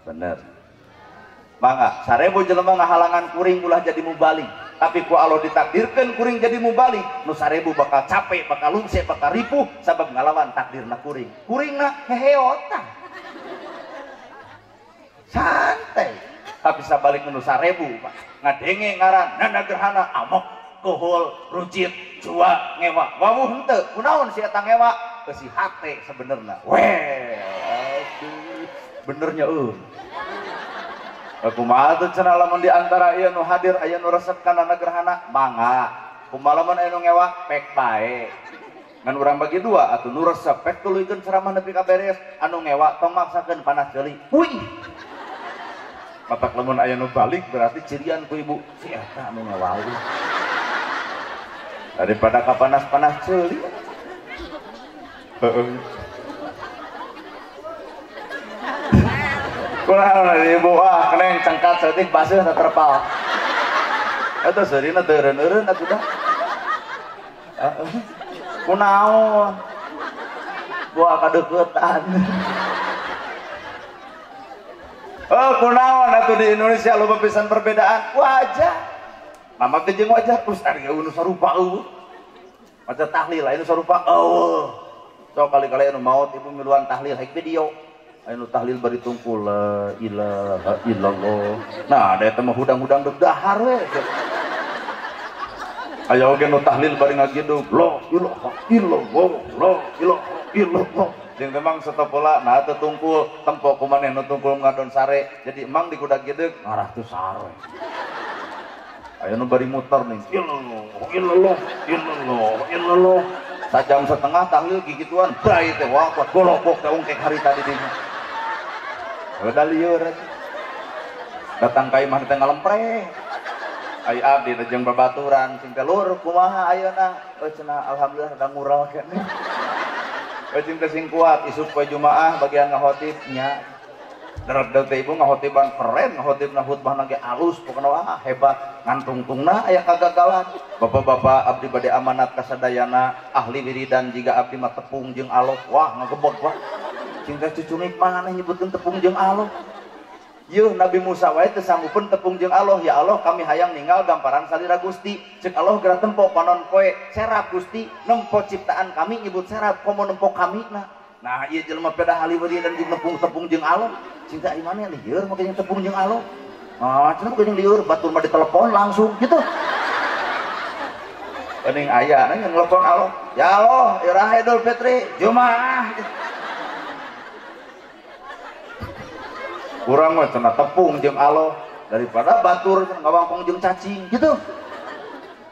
Bener. Mangga 1000 jelema ngahalangan kuring ulah jadi mubalik, tapi ku Allah ditakdirkeun kuring jadi mubalik, nu 1000 bakal capek, bakal lungse, bakal ripuh sabab ngalawan takdirna kuring. Kuringna heheota. Santai. Tapi sabalik nu 1000 ngadenge ngaran nana gerhana amok, kohol, rucit, jua, ngewa. Wawuh henteu, kunaon si eta ngewa? Eusi hate sebenerna. Weh, aduh, benernya eueuh. Kumaha tuh cenah lamun di antara ieu nu hadir aya nu resep kana gerhana, mangga. Kumaha lamun aya nu ngewa, pek bae. Ngan urang bagi dua atuh nu resep pek tuluykeun ceramah nepi ka beres, anu ngewa tong maksakeun panas ceuli. Wih. Matak lamun aya nu balik berarti cirian ku ibu si eta anu ngewa. Daripada ka panas-panas ceuli. Heeh. Kurang ibu ah keneng cengkat setik baseuh teu terpal. Eta seurina teu eureun-eureun atuh dah. Heeh. Kunaon? Buah kadeuketan. Oh, kunaon atuh di Indonesia loba pisan perbedaan. Wajah. Mama teh jeung wajah terus ari nu sarupa eueuh. Maca tahlil aya nu sarupa eueuh. Sok kali-kali anu maot ibu miluan tahlil haik video. Anu tahlil bari tungkul la ilaha illallah. Nah, da eta mah hudang-hudang deuk dahar we. Aya oge nu tahlil bari ngagidug la ilaha illallah la ilaha illallah. Jeung memang setopola nah teu tungkul tempo ku maneh nu tungkul ngadon sare. Jadi emang di kuda gideg ngarah teu sare. Aya nu bari muter nih illallah illallah illallah illallah. Sajam setengah tahlil gigituan brai teh wah kuat golokok teh ungkek hari tadi dinya. Udah liur datang ka imah teh ngalempreh. Ai abdi teh jeung babaturan sing teh lur kumaha ayeuna? Oh cenah alhamdulillah rada ngural keneh. We cing teh sing kuat isuk poe Jumaah bagian ngahotib nya. Darek teh ibu ngahotiban keren, ngahotibna khutbahna ge alus pokona wah hebat. Ngantungtungna aya kagagalan. Bapak-bapak abdi bade amanat kasadayana ahli wiridan jiga abdi mah tepung jeung Allah. Wah ngagebog wah. Cing teh cucungik maneh nyebutkeun tepung jeung Allah. Yeuh Nabi Musa wae teu sanggupeun tepung jeung Allah. Ya Allah kami hayang ninggal gamparan salira Gusti. Ceuk Allah geura tempo panon poe serap Gusti, nempo ciptaan kami nyebut serap komo nempo kami na. Nah ieu jelema peda ahli wiridan jeung nepung tepung jeung Allah. Cing teh ai maneh lieur make jeung tepung jeung Allah. Ah cenah jeung lieur batur mah ditelepon langsung gitu. Pening aya na nelpon Allah. Ya Allah, iraha Idul Fitri, Jumaah. Kurang mah cenah tepung jeung Allah daripada batur ngawangkong jeung cacing gitu.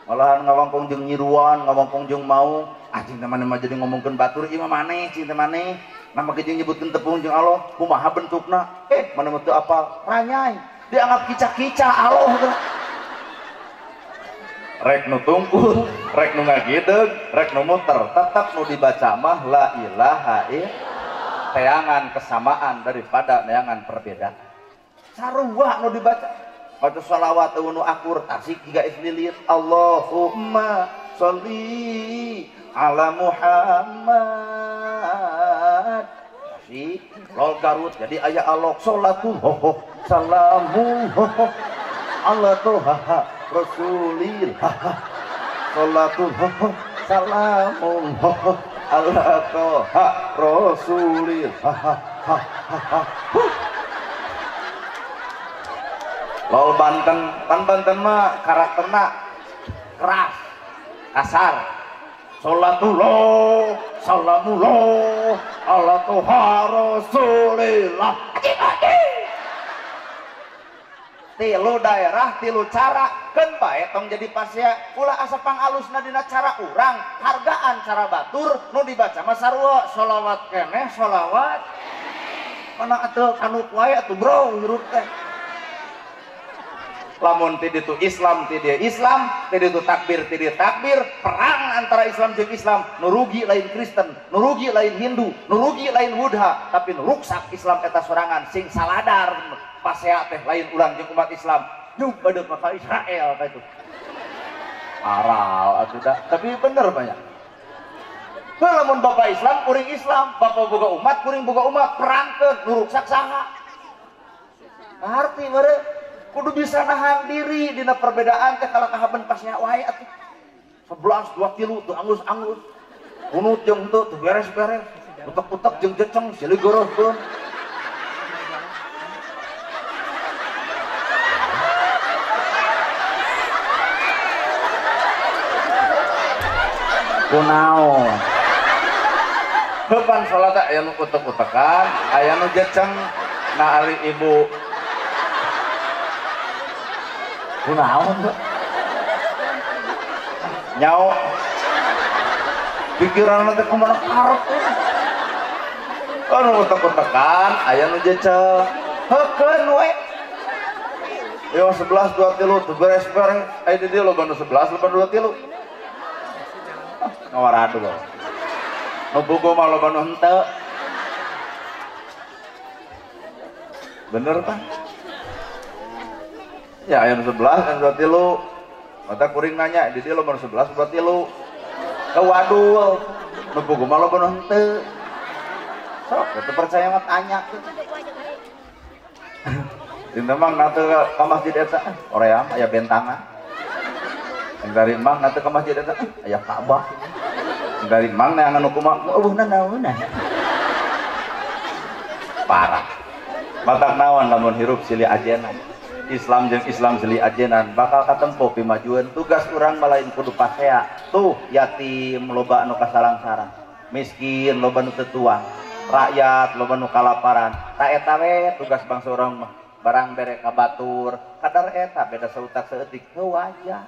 Malahan ngawangkong jeung nyiruan, ngawangkong jeung mau. Ah cing teh maneh mah jadi ngomongkeun batur ieu mah maneh, cing teh maneh. Nah make jeung nyebutkeun tepung jeung Allah, kumaha bentukna? Eh, maneh mah teu apal, ranyai. Dianggap kica-kica Allah teh. Rek nu tungkul, rek nu ngagideg, rek nu muter, tetap nu dibaca mah la ilaha illallah. Teangan kesamaan daripada neangan perbedaan. Sarua nu dibaca. Maca sholawat nu akur tasik jiga islilit Allahumma sholli ala Muhammad. Tasik lol Garut jadi aya alok sholatu ho salamu ho ala toha rasulil ha sholatu ho salamu ho ala toha rasulil ha ha ha ha. Lol Banten, pan Banten mah karakterna Keras, kasar. Salatullah, salamullah, ala tuha rasulillah. Tilu daerah, tilu cara, keun bae tong jadi pasea, ulah asa pangalusna dina cara urang, hargaan cara batur nu dibaca mah sarua, sholawat keneh, sholawat. Mana atuh kanuk wae atuh bro hirup teh. Lamun ti ditu Islam ti dieu Islam, ti ditu takbir ti dieu takbir, perang antara Islam jeung Islam, nu rugi lain Kristen, nu rugi lain Hindu, nu rugi lain Buddha, tapi nu ruksak Islam eta sorangan sing saladar pasea teh lain urang jeung umat Islam. Nyug badeuk ka Israel ka itu. Aral atuh da, tapi bener banyak. Lamun bapak Islam kuring Islam, bapak boga umat kuring boga umat, perangkeun nu ruksak saha? Ngarti mere? Kudu bisa nahan diri dina perbedaan teh kalau kahaben pasnya wae atuh. 11 2 tilu teu angus-angus. Kunut jeung teu teu beres-beres. Utek-utek jeung jeceng silih gorohkeun. Kunaon? Heupan salat aya nu utek-utekan, aya nu jeceng. Nah ari ibu kunaon tuh? Nyao pikiran nanti kemana karep anu utek-utekan aya nu jeceng heukeun we yo 11 2 tilu teu beres-beres aya di dieu loba nu 11 loba nu 2 tilu ngawaradu nu bogo mah loba nu henteu bener tah. Ya ayam 11, ayam 2 tilu. Mata kuring nanya, di dia nomor 11, 2 tilu. Kewadul, nu bogo mah loba nu henteu. Sok, teu percaya mah tanya. Dinten mang nate ka masjid eta, oream aya bentangan. Dari mang nate ka masjid eta, aya Ka'bah. Dari mang neangan nu kumaha, eueuhna naonna. Parah. Matak naon lamun hirup silih ajenan. Islam jeung Islam silih ajenan bakal katempo pimajueun tugas urang malain kudu pasea tuh yatim loba anu kasalangsarang miskin loba nu teu tuang rakyat loba nu kalaparan ta eta we tugas bangsa urang mah barang bere ka batur kadar eta beda sautak saeutik heuh wajar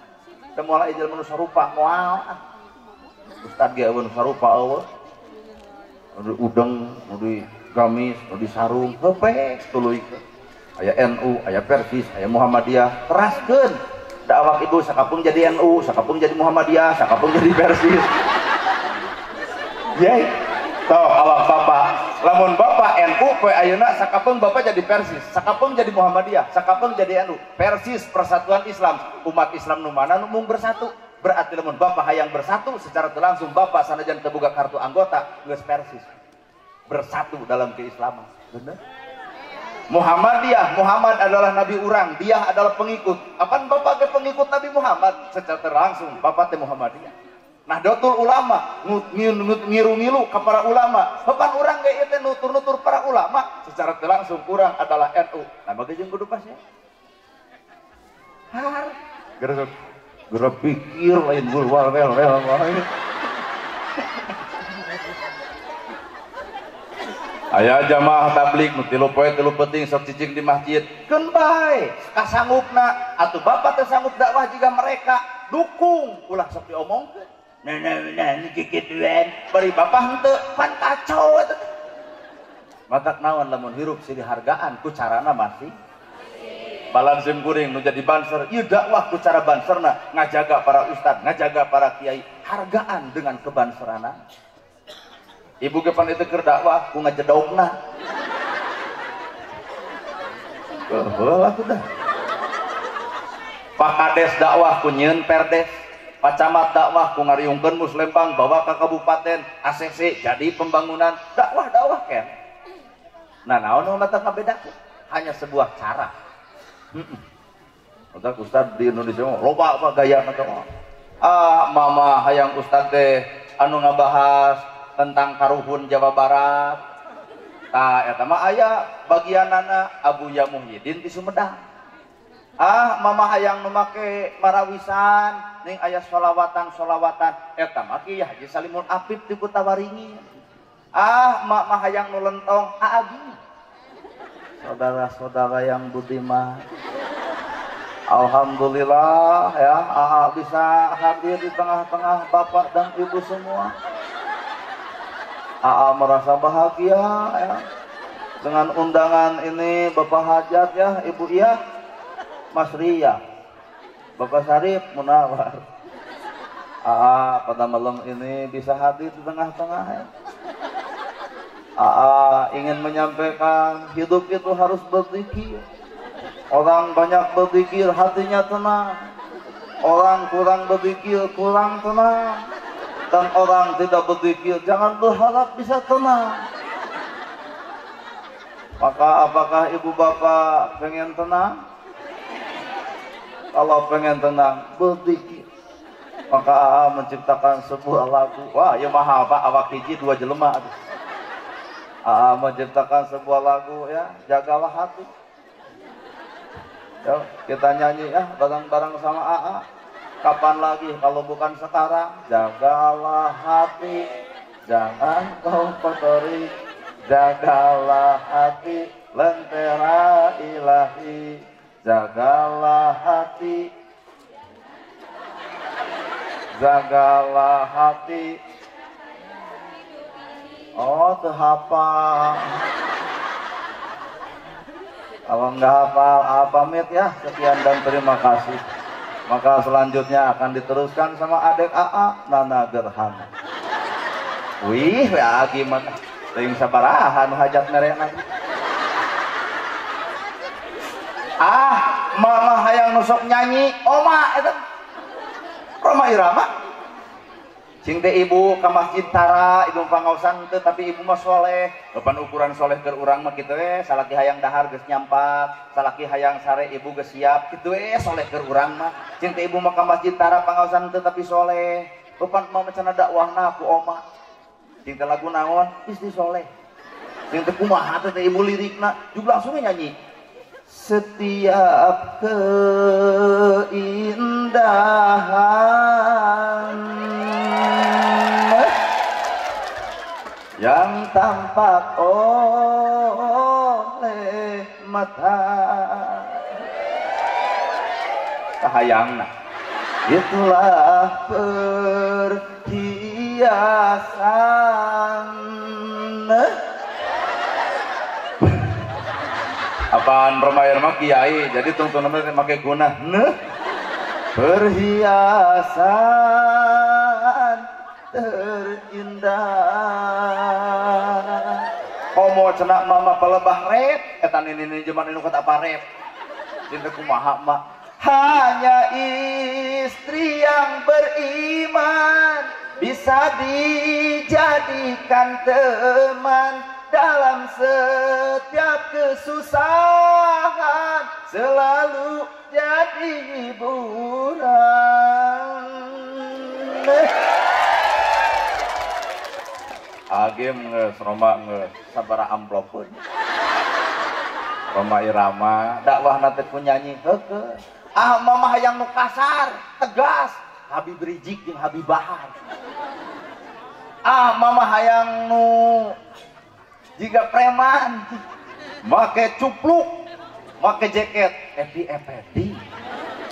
teu moal aya jelema nu sarupa moal ah ustad ge eueuh nu sarupa eueuh nu udeng nu di gamis nu di sarung heuh tuluy aya NU, aya Persis, aya Muhammadiyah, teraskeun. Da awak ibu sakapung jadi NU, sakapung jadi Muhammadiyah, sakapung jadi Persis. Yey. Toh awak bapak, lamun bapak NU poe ayeuna sakapung bapak jadi Persis, sakapung jadi Muhammadiyah, sakapung jadi NU. Persis Persatuan Islam, umat Islam nu mana nu mung bersatu. Berarti lamun bapak hayang bersatu secara langsung bapak sanajan teu boga kartu anggota geus Persis. Bersatu dalam keislaman. Bener? Muhammadiyah, Muhammad adalah nabi urang, dia adalah pengikut. Apaan bapak ke pengikut Nabi Muhammad? Secara langsung bapak teh Muhammadiyah. Nahdlatul Ulama, ngiru-ngilu ke para ulama. Papan urang ge ieu teh nutur-nutur para ulama, secara langsung urang adalah NU. Nah bagi jeung kudu pas ya. Har, geus pikir lain bulwal wel wel wae. Aya jamaah tablig nu tilu poe tilu penting sok cicing di masjid. Keun bae kasanggupna atuh bapak teh sanggup dakwah jiga mereka, dukung ulah sok diomongkeun. Nah nah nah kikituan bari bapak henteu pan kacau eta teh. Matak naon lamun hirup silih hargaan ku carana masih balan sim kuring nu jadi banser, ieu dakwah ku cara banserna ngajaga para ustad, ngajaga para kiai, hargaan dengan kebanserana. Ibu ge pan itu keur dakwah ku ngajedogna. Heuh atuh dah. Pak Kades dakwah ku nyieun perdes, Pak Camat dakwah ku ngariungkeun Muslembang bawa ka kabupaten, ACC jadi pembangunan, dakwah-dakwah ken. Nah naon nu mata ngabedakeun? Hanya sebuah cara. Heeh. Otak ustad di Indonesia mah loba apa gaya mah. Ah mama hayang ustad teh anu ngabahas tentang karuhun Jawa Barat. Tah eta mah aya bagianana Abuya Muhyiddin di Sumedang. Ah mama hayang nu make marawisan ning aya sholawatan-sholawatan eta mah Kiai Haji Salimul Afif di Kutawaringin. Ah mak mah hayang nu lentong aagi. Saudara-saudara yang budiman, alhamdulillah ya, AA bisa hadir di tengah-tengah bapak dan ibu semua. AA merasa bahagia ya dengan undangan ini. Bapak Hajat ya, Ibu Iya, Mas Ria, Bapak Sarip Munawar. AA pada malam ini bisa hadir di tengah-tengah ya. AA ingin menyampaikan hidup itu harus berzikir. Orang banyak berzikir hatinya tenang. Orang kurang berzikir kurang tenang. Dan orang tidak berzikir jangan berharap bisa tenang. Maka apakah ibu bapak pengen tenang? Kalau pengen tenang, berzikir. Maka AA menciptakan sebuah lagu. Wah, ya mahal pak, awak hiji dua jelema. AA menciptakan sebuah lagu ya, jagalah hati. Yo, kita nyanyi ya bareng-bareng sama AA. Kapan lagi kalau bukan sekarang? Jagalah hati, jangan kau kotori. Jagalah hati, lentera ilahi. Jagalah hati, jagalah hati. Oh, teu hafal. Kalau nggak hafal, pamit ya. Sekian dan terima kasih. Maka selanjutnya akan diteruskan sama adik AA, Nana Gerhana. Wih, ya gimana? Teuing sabaraha nu hajat merena. Ah, mama hayang nusok nyanyi, oma eta. Roma Irama. Cing teh ibu ka masjid tara, ibu pangaosan teu tapi ibu mah soleh. Kapan ukuran soleh keur urang mah kitu we, salaki hayang dahar geus nyampak, salaki hayang sare ibu geus siap, kitu we soleh keur urang mah. Cing teh ibu mah ka masjid tara pangaosan teu tapi soleh. Kapan mah cenah dakwahna ku oma. Cing teh lagu naon? Istri soleh. Cing teh kumaha teh ibu lirikna, juga langsung nyanyi. Setiap keindahan yang tampak oleh mata, kahayangna itulah perhiasan. Apaan Roma Irama kiai, jadi tungtung namanya make guna neh perhiasan terindah. Komo cenak mama pelebah rep, eta nini zaman inu kata apa rep. Cinta kumaha mak. Hanya istri yang beriman bisa dijadikan teman dalam setiap kesusahan, selalu jadi hiburan. Agim ngeus, Roma ngeus, sabaraha amplopeun. Roma Irama dakwahna teh ku nyanyi heukeut. Ah mama hayang nu kasar, tegas, Habib Rizik jeung Habib Bahar. Ah mama hayang nu jika preman, make cupluk, make jaket, Epi Effendi.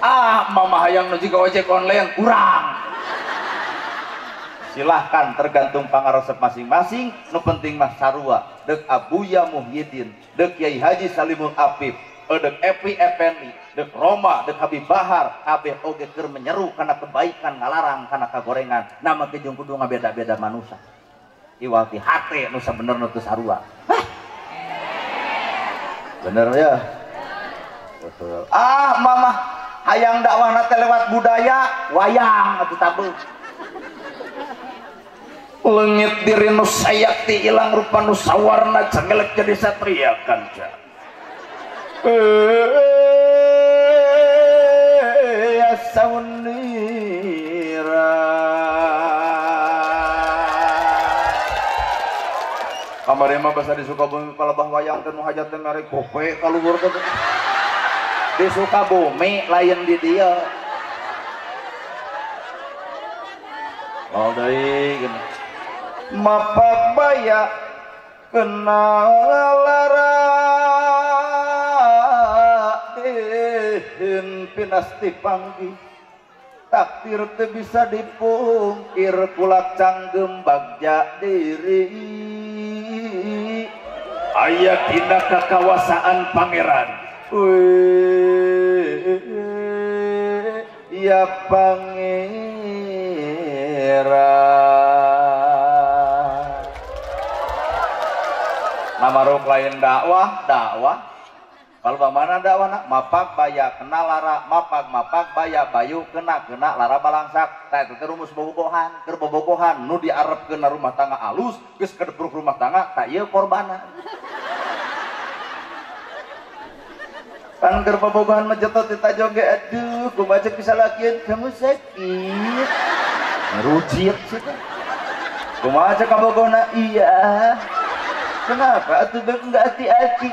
Ah mama hayang nu jiga ojek online kurang. Silahkan tergantung pangarosep masing-masing. Nu penting mah sarua dek Abuya Muhyiddin, dek Kiai Haji Salimul Afif, dek Epi Effendi, dek Roma, dek Habib Bahar, kabeh oge keur menyeru kana kebaikan, ngalarang kana kagorengan. Nama kejung kudu ngabeda-beda manusia. Iwati hate nu sabenerna teu sarua. Hah? Bener ya? Betul. Ah mama hayang dakwahna teh lewat budaya wayang atuh tabeuh. Leungit diri nu sayakti ilang rupa nu sawarna cangelek jadi satria kanca. Ya saunira. Kamari mah basa di Sukabumi palebah wayang teh nu hajat teh mere gope ka luhur teh. Di Sukabumi lain di dieu. Lol deui gini. Mapak baya kena lara pinasti panggi takdir teu bisa dipungkir kulak canggem bagja diri aya dina kakawasaan pangeran. Ya pangeran namaruk lain dakwah dakwah kalau bagaimana dakwah nak mapak baya kena lara mapak mapak baya bayu kena kena lara balangsak tah eta teh rumus bobogohan keur bobogohan nu diarepkeun rumah tangga alus geus kedepruk rumah tangga tah ieu korbana pan keur bobogohan mah jetot di tajong ge aduh kumaha ceuk bisa lakieun kamu sakit rujit sih kumaha ceuk kabogohna iya kenapa atuh beb enggak hati-hati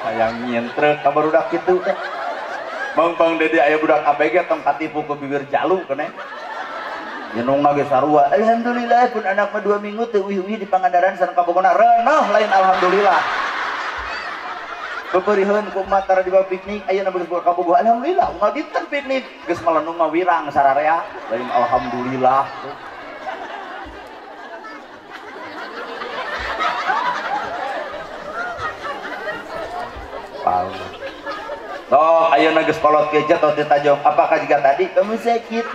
sayang nyentrek kabar budak kitu bang bang dede aya budak ABG tong katipu ku bibir jalu keneh jenungna ge sarua alhamdulillah pun anak mah 2 minggu teu uih-uih di Pangandaran sareng kabogona reuneuh lain alhamdulillah beberiheun ku emak tara dibawa piknik ayeuna geus boga kabogoh alhamdulillah unggal dinten piknik geus malenung ngawirang sararea lain alhamdulillah. Toh ayeuna geus kolot ge jetot di tajong apakah jika tadi kamu sakit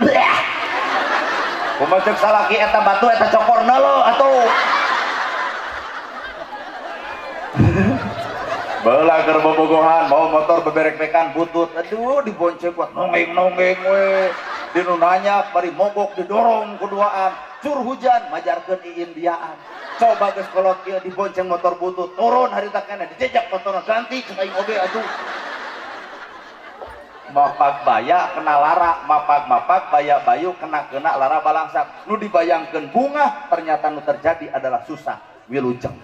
kumaha ceuk salaki eta batu eta cokorna lo atuh belah keur bobogohan mau motor beberek-bekan butut aduh dibonceng kuat nonggeng-nonggeng we dinu nanya bari mogok didorong kuduaan cur hujan majarkeun iindiaan coba geus kolot kieu dibonceng motor butut turun harita keneh dijejak motorna ganti cek aing oge atuh mapak baya kena lara mapak mapak baya bayu kena kena lara balangsak nu dibayangkeun bunga ternyata nu terjadi adalah susah wilujeng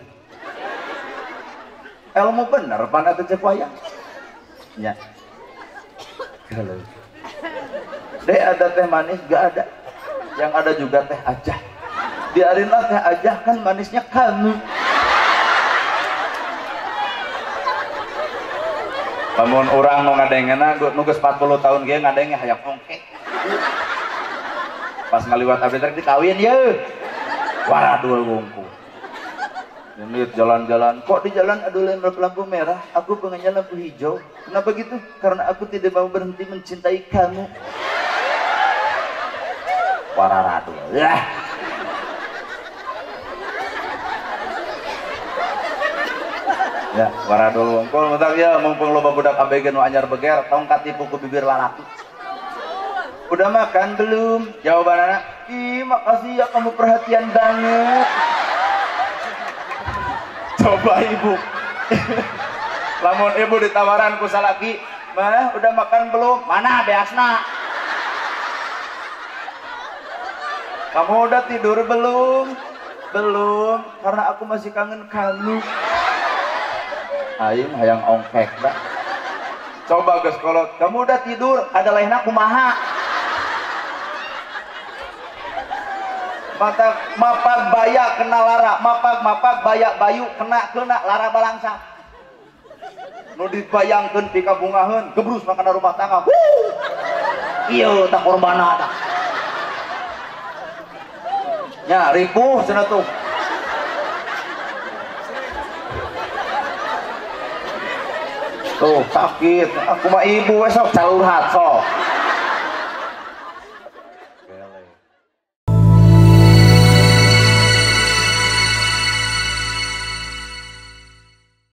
ilmu bener pan atuh cek wayang nya kalau deh ada teh manis gak ada yang ada juga teh aja biarinlah teh aja kan manisnya kamu. Lamun urang nu ngadengena nu geus 40 tahun ge ngadenge hayang ongkek. Pas ngaliwat abdi teh dikawin ye. Waradul wungku. Ini jalan-jalan kok di jalan ada lampu merah, aku pengennya lampu hijau. Kenapa gitu? Karena aku tidak mau berhenti mencintai kamu. Wararadul. Lah. Ya, waradul wungkul mentak ya mumpung loba budak ABG nu anyar beger tong katipu ku bibir lalaki. Udah makan belum? Jawabanana, ih makasih ya kamu perhatian banget. Coba ibu. Lamun ibu ditawaran ku salaki, "Mah, udah makan belum?" Mana beasna? Kamu udah tidur belum? Belum, karena aku masih kangen kamu. Aing hayang ongkek dah. Coba geus kolot, kamu udah tidur, ada lehna kumaha? Mata mapak baya kena lara, mapak mapak baya bayu kena kena lara balangsa. Nu dibayangkeun pikabungaheun, gebrus makana rumah tangga. Ieu tak korbana tah. Nya ripuh cenah tuh. Tuh sakit, aku mah ibu we sok calurhat sok.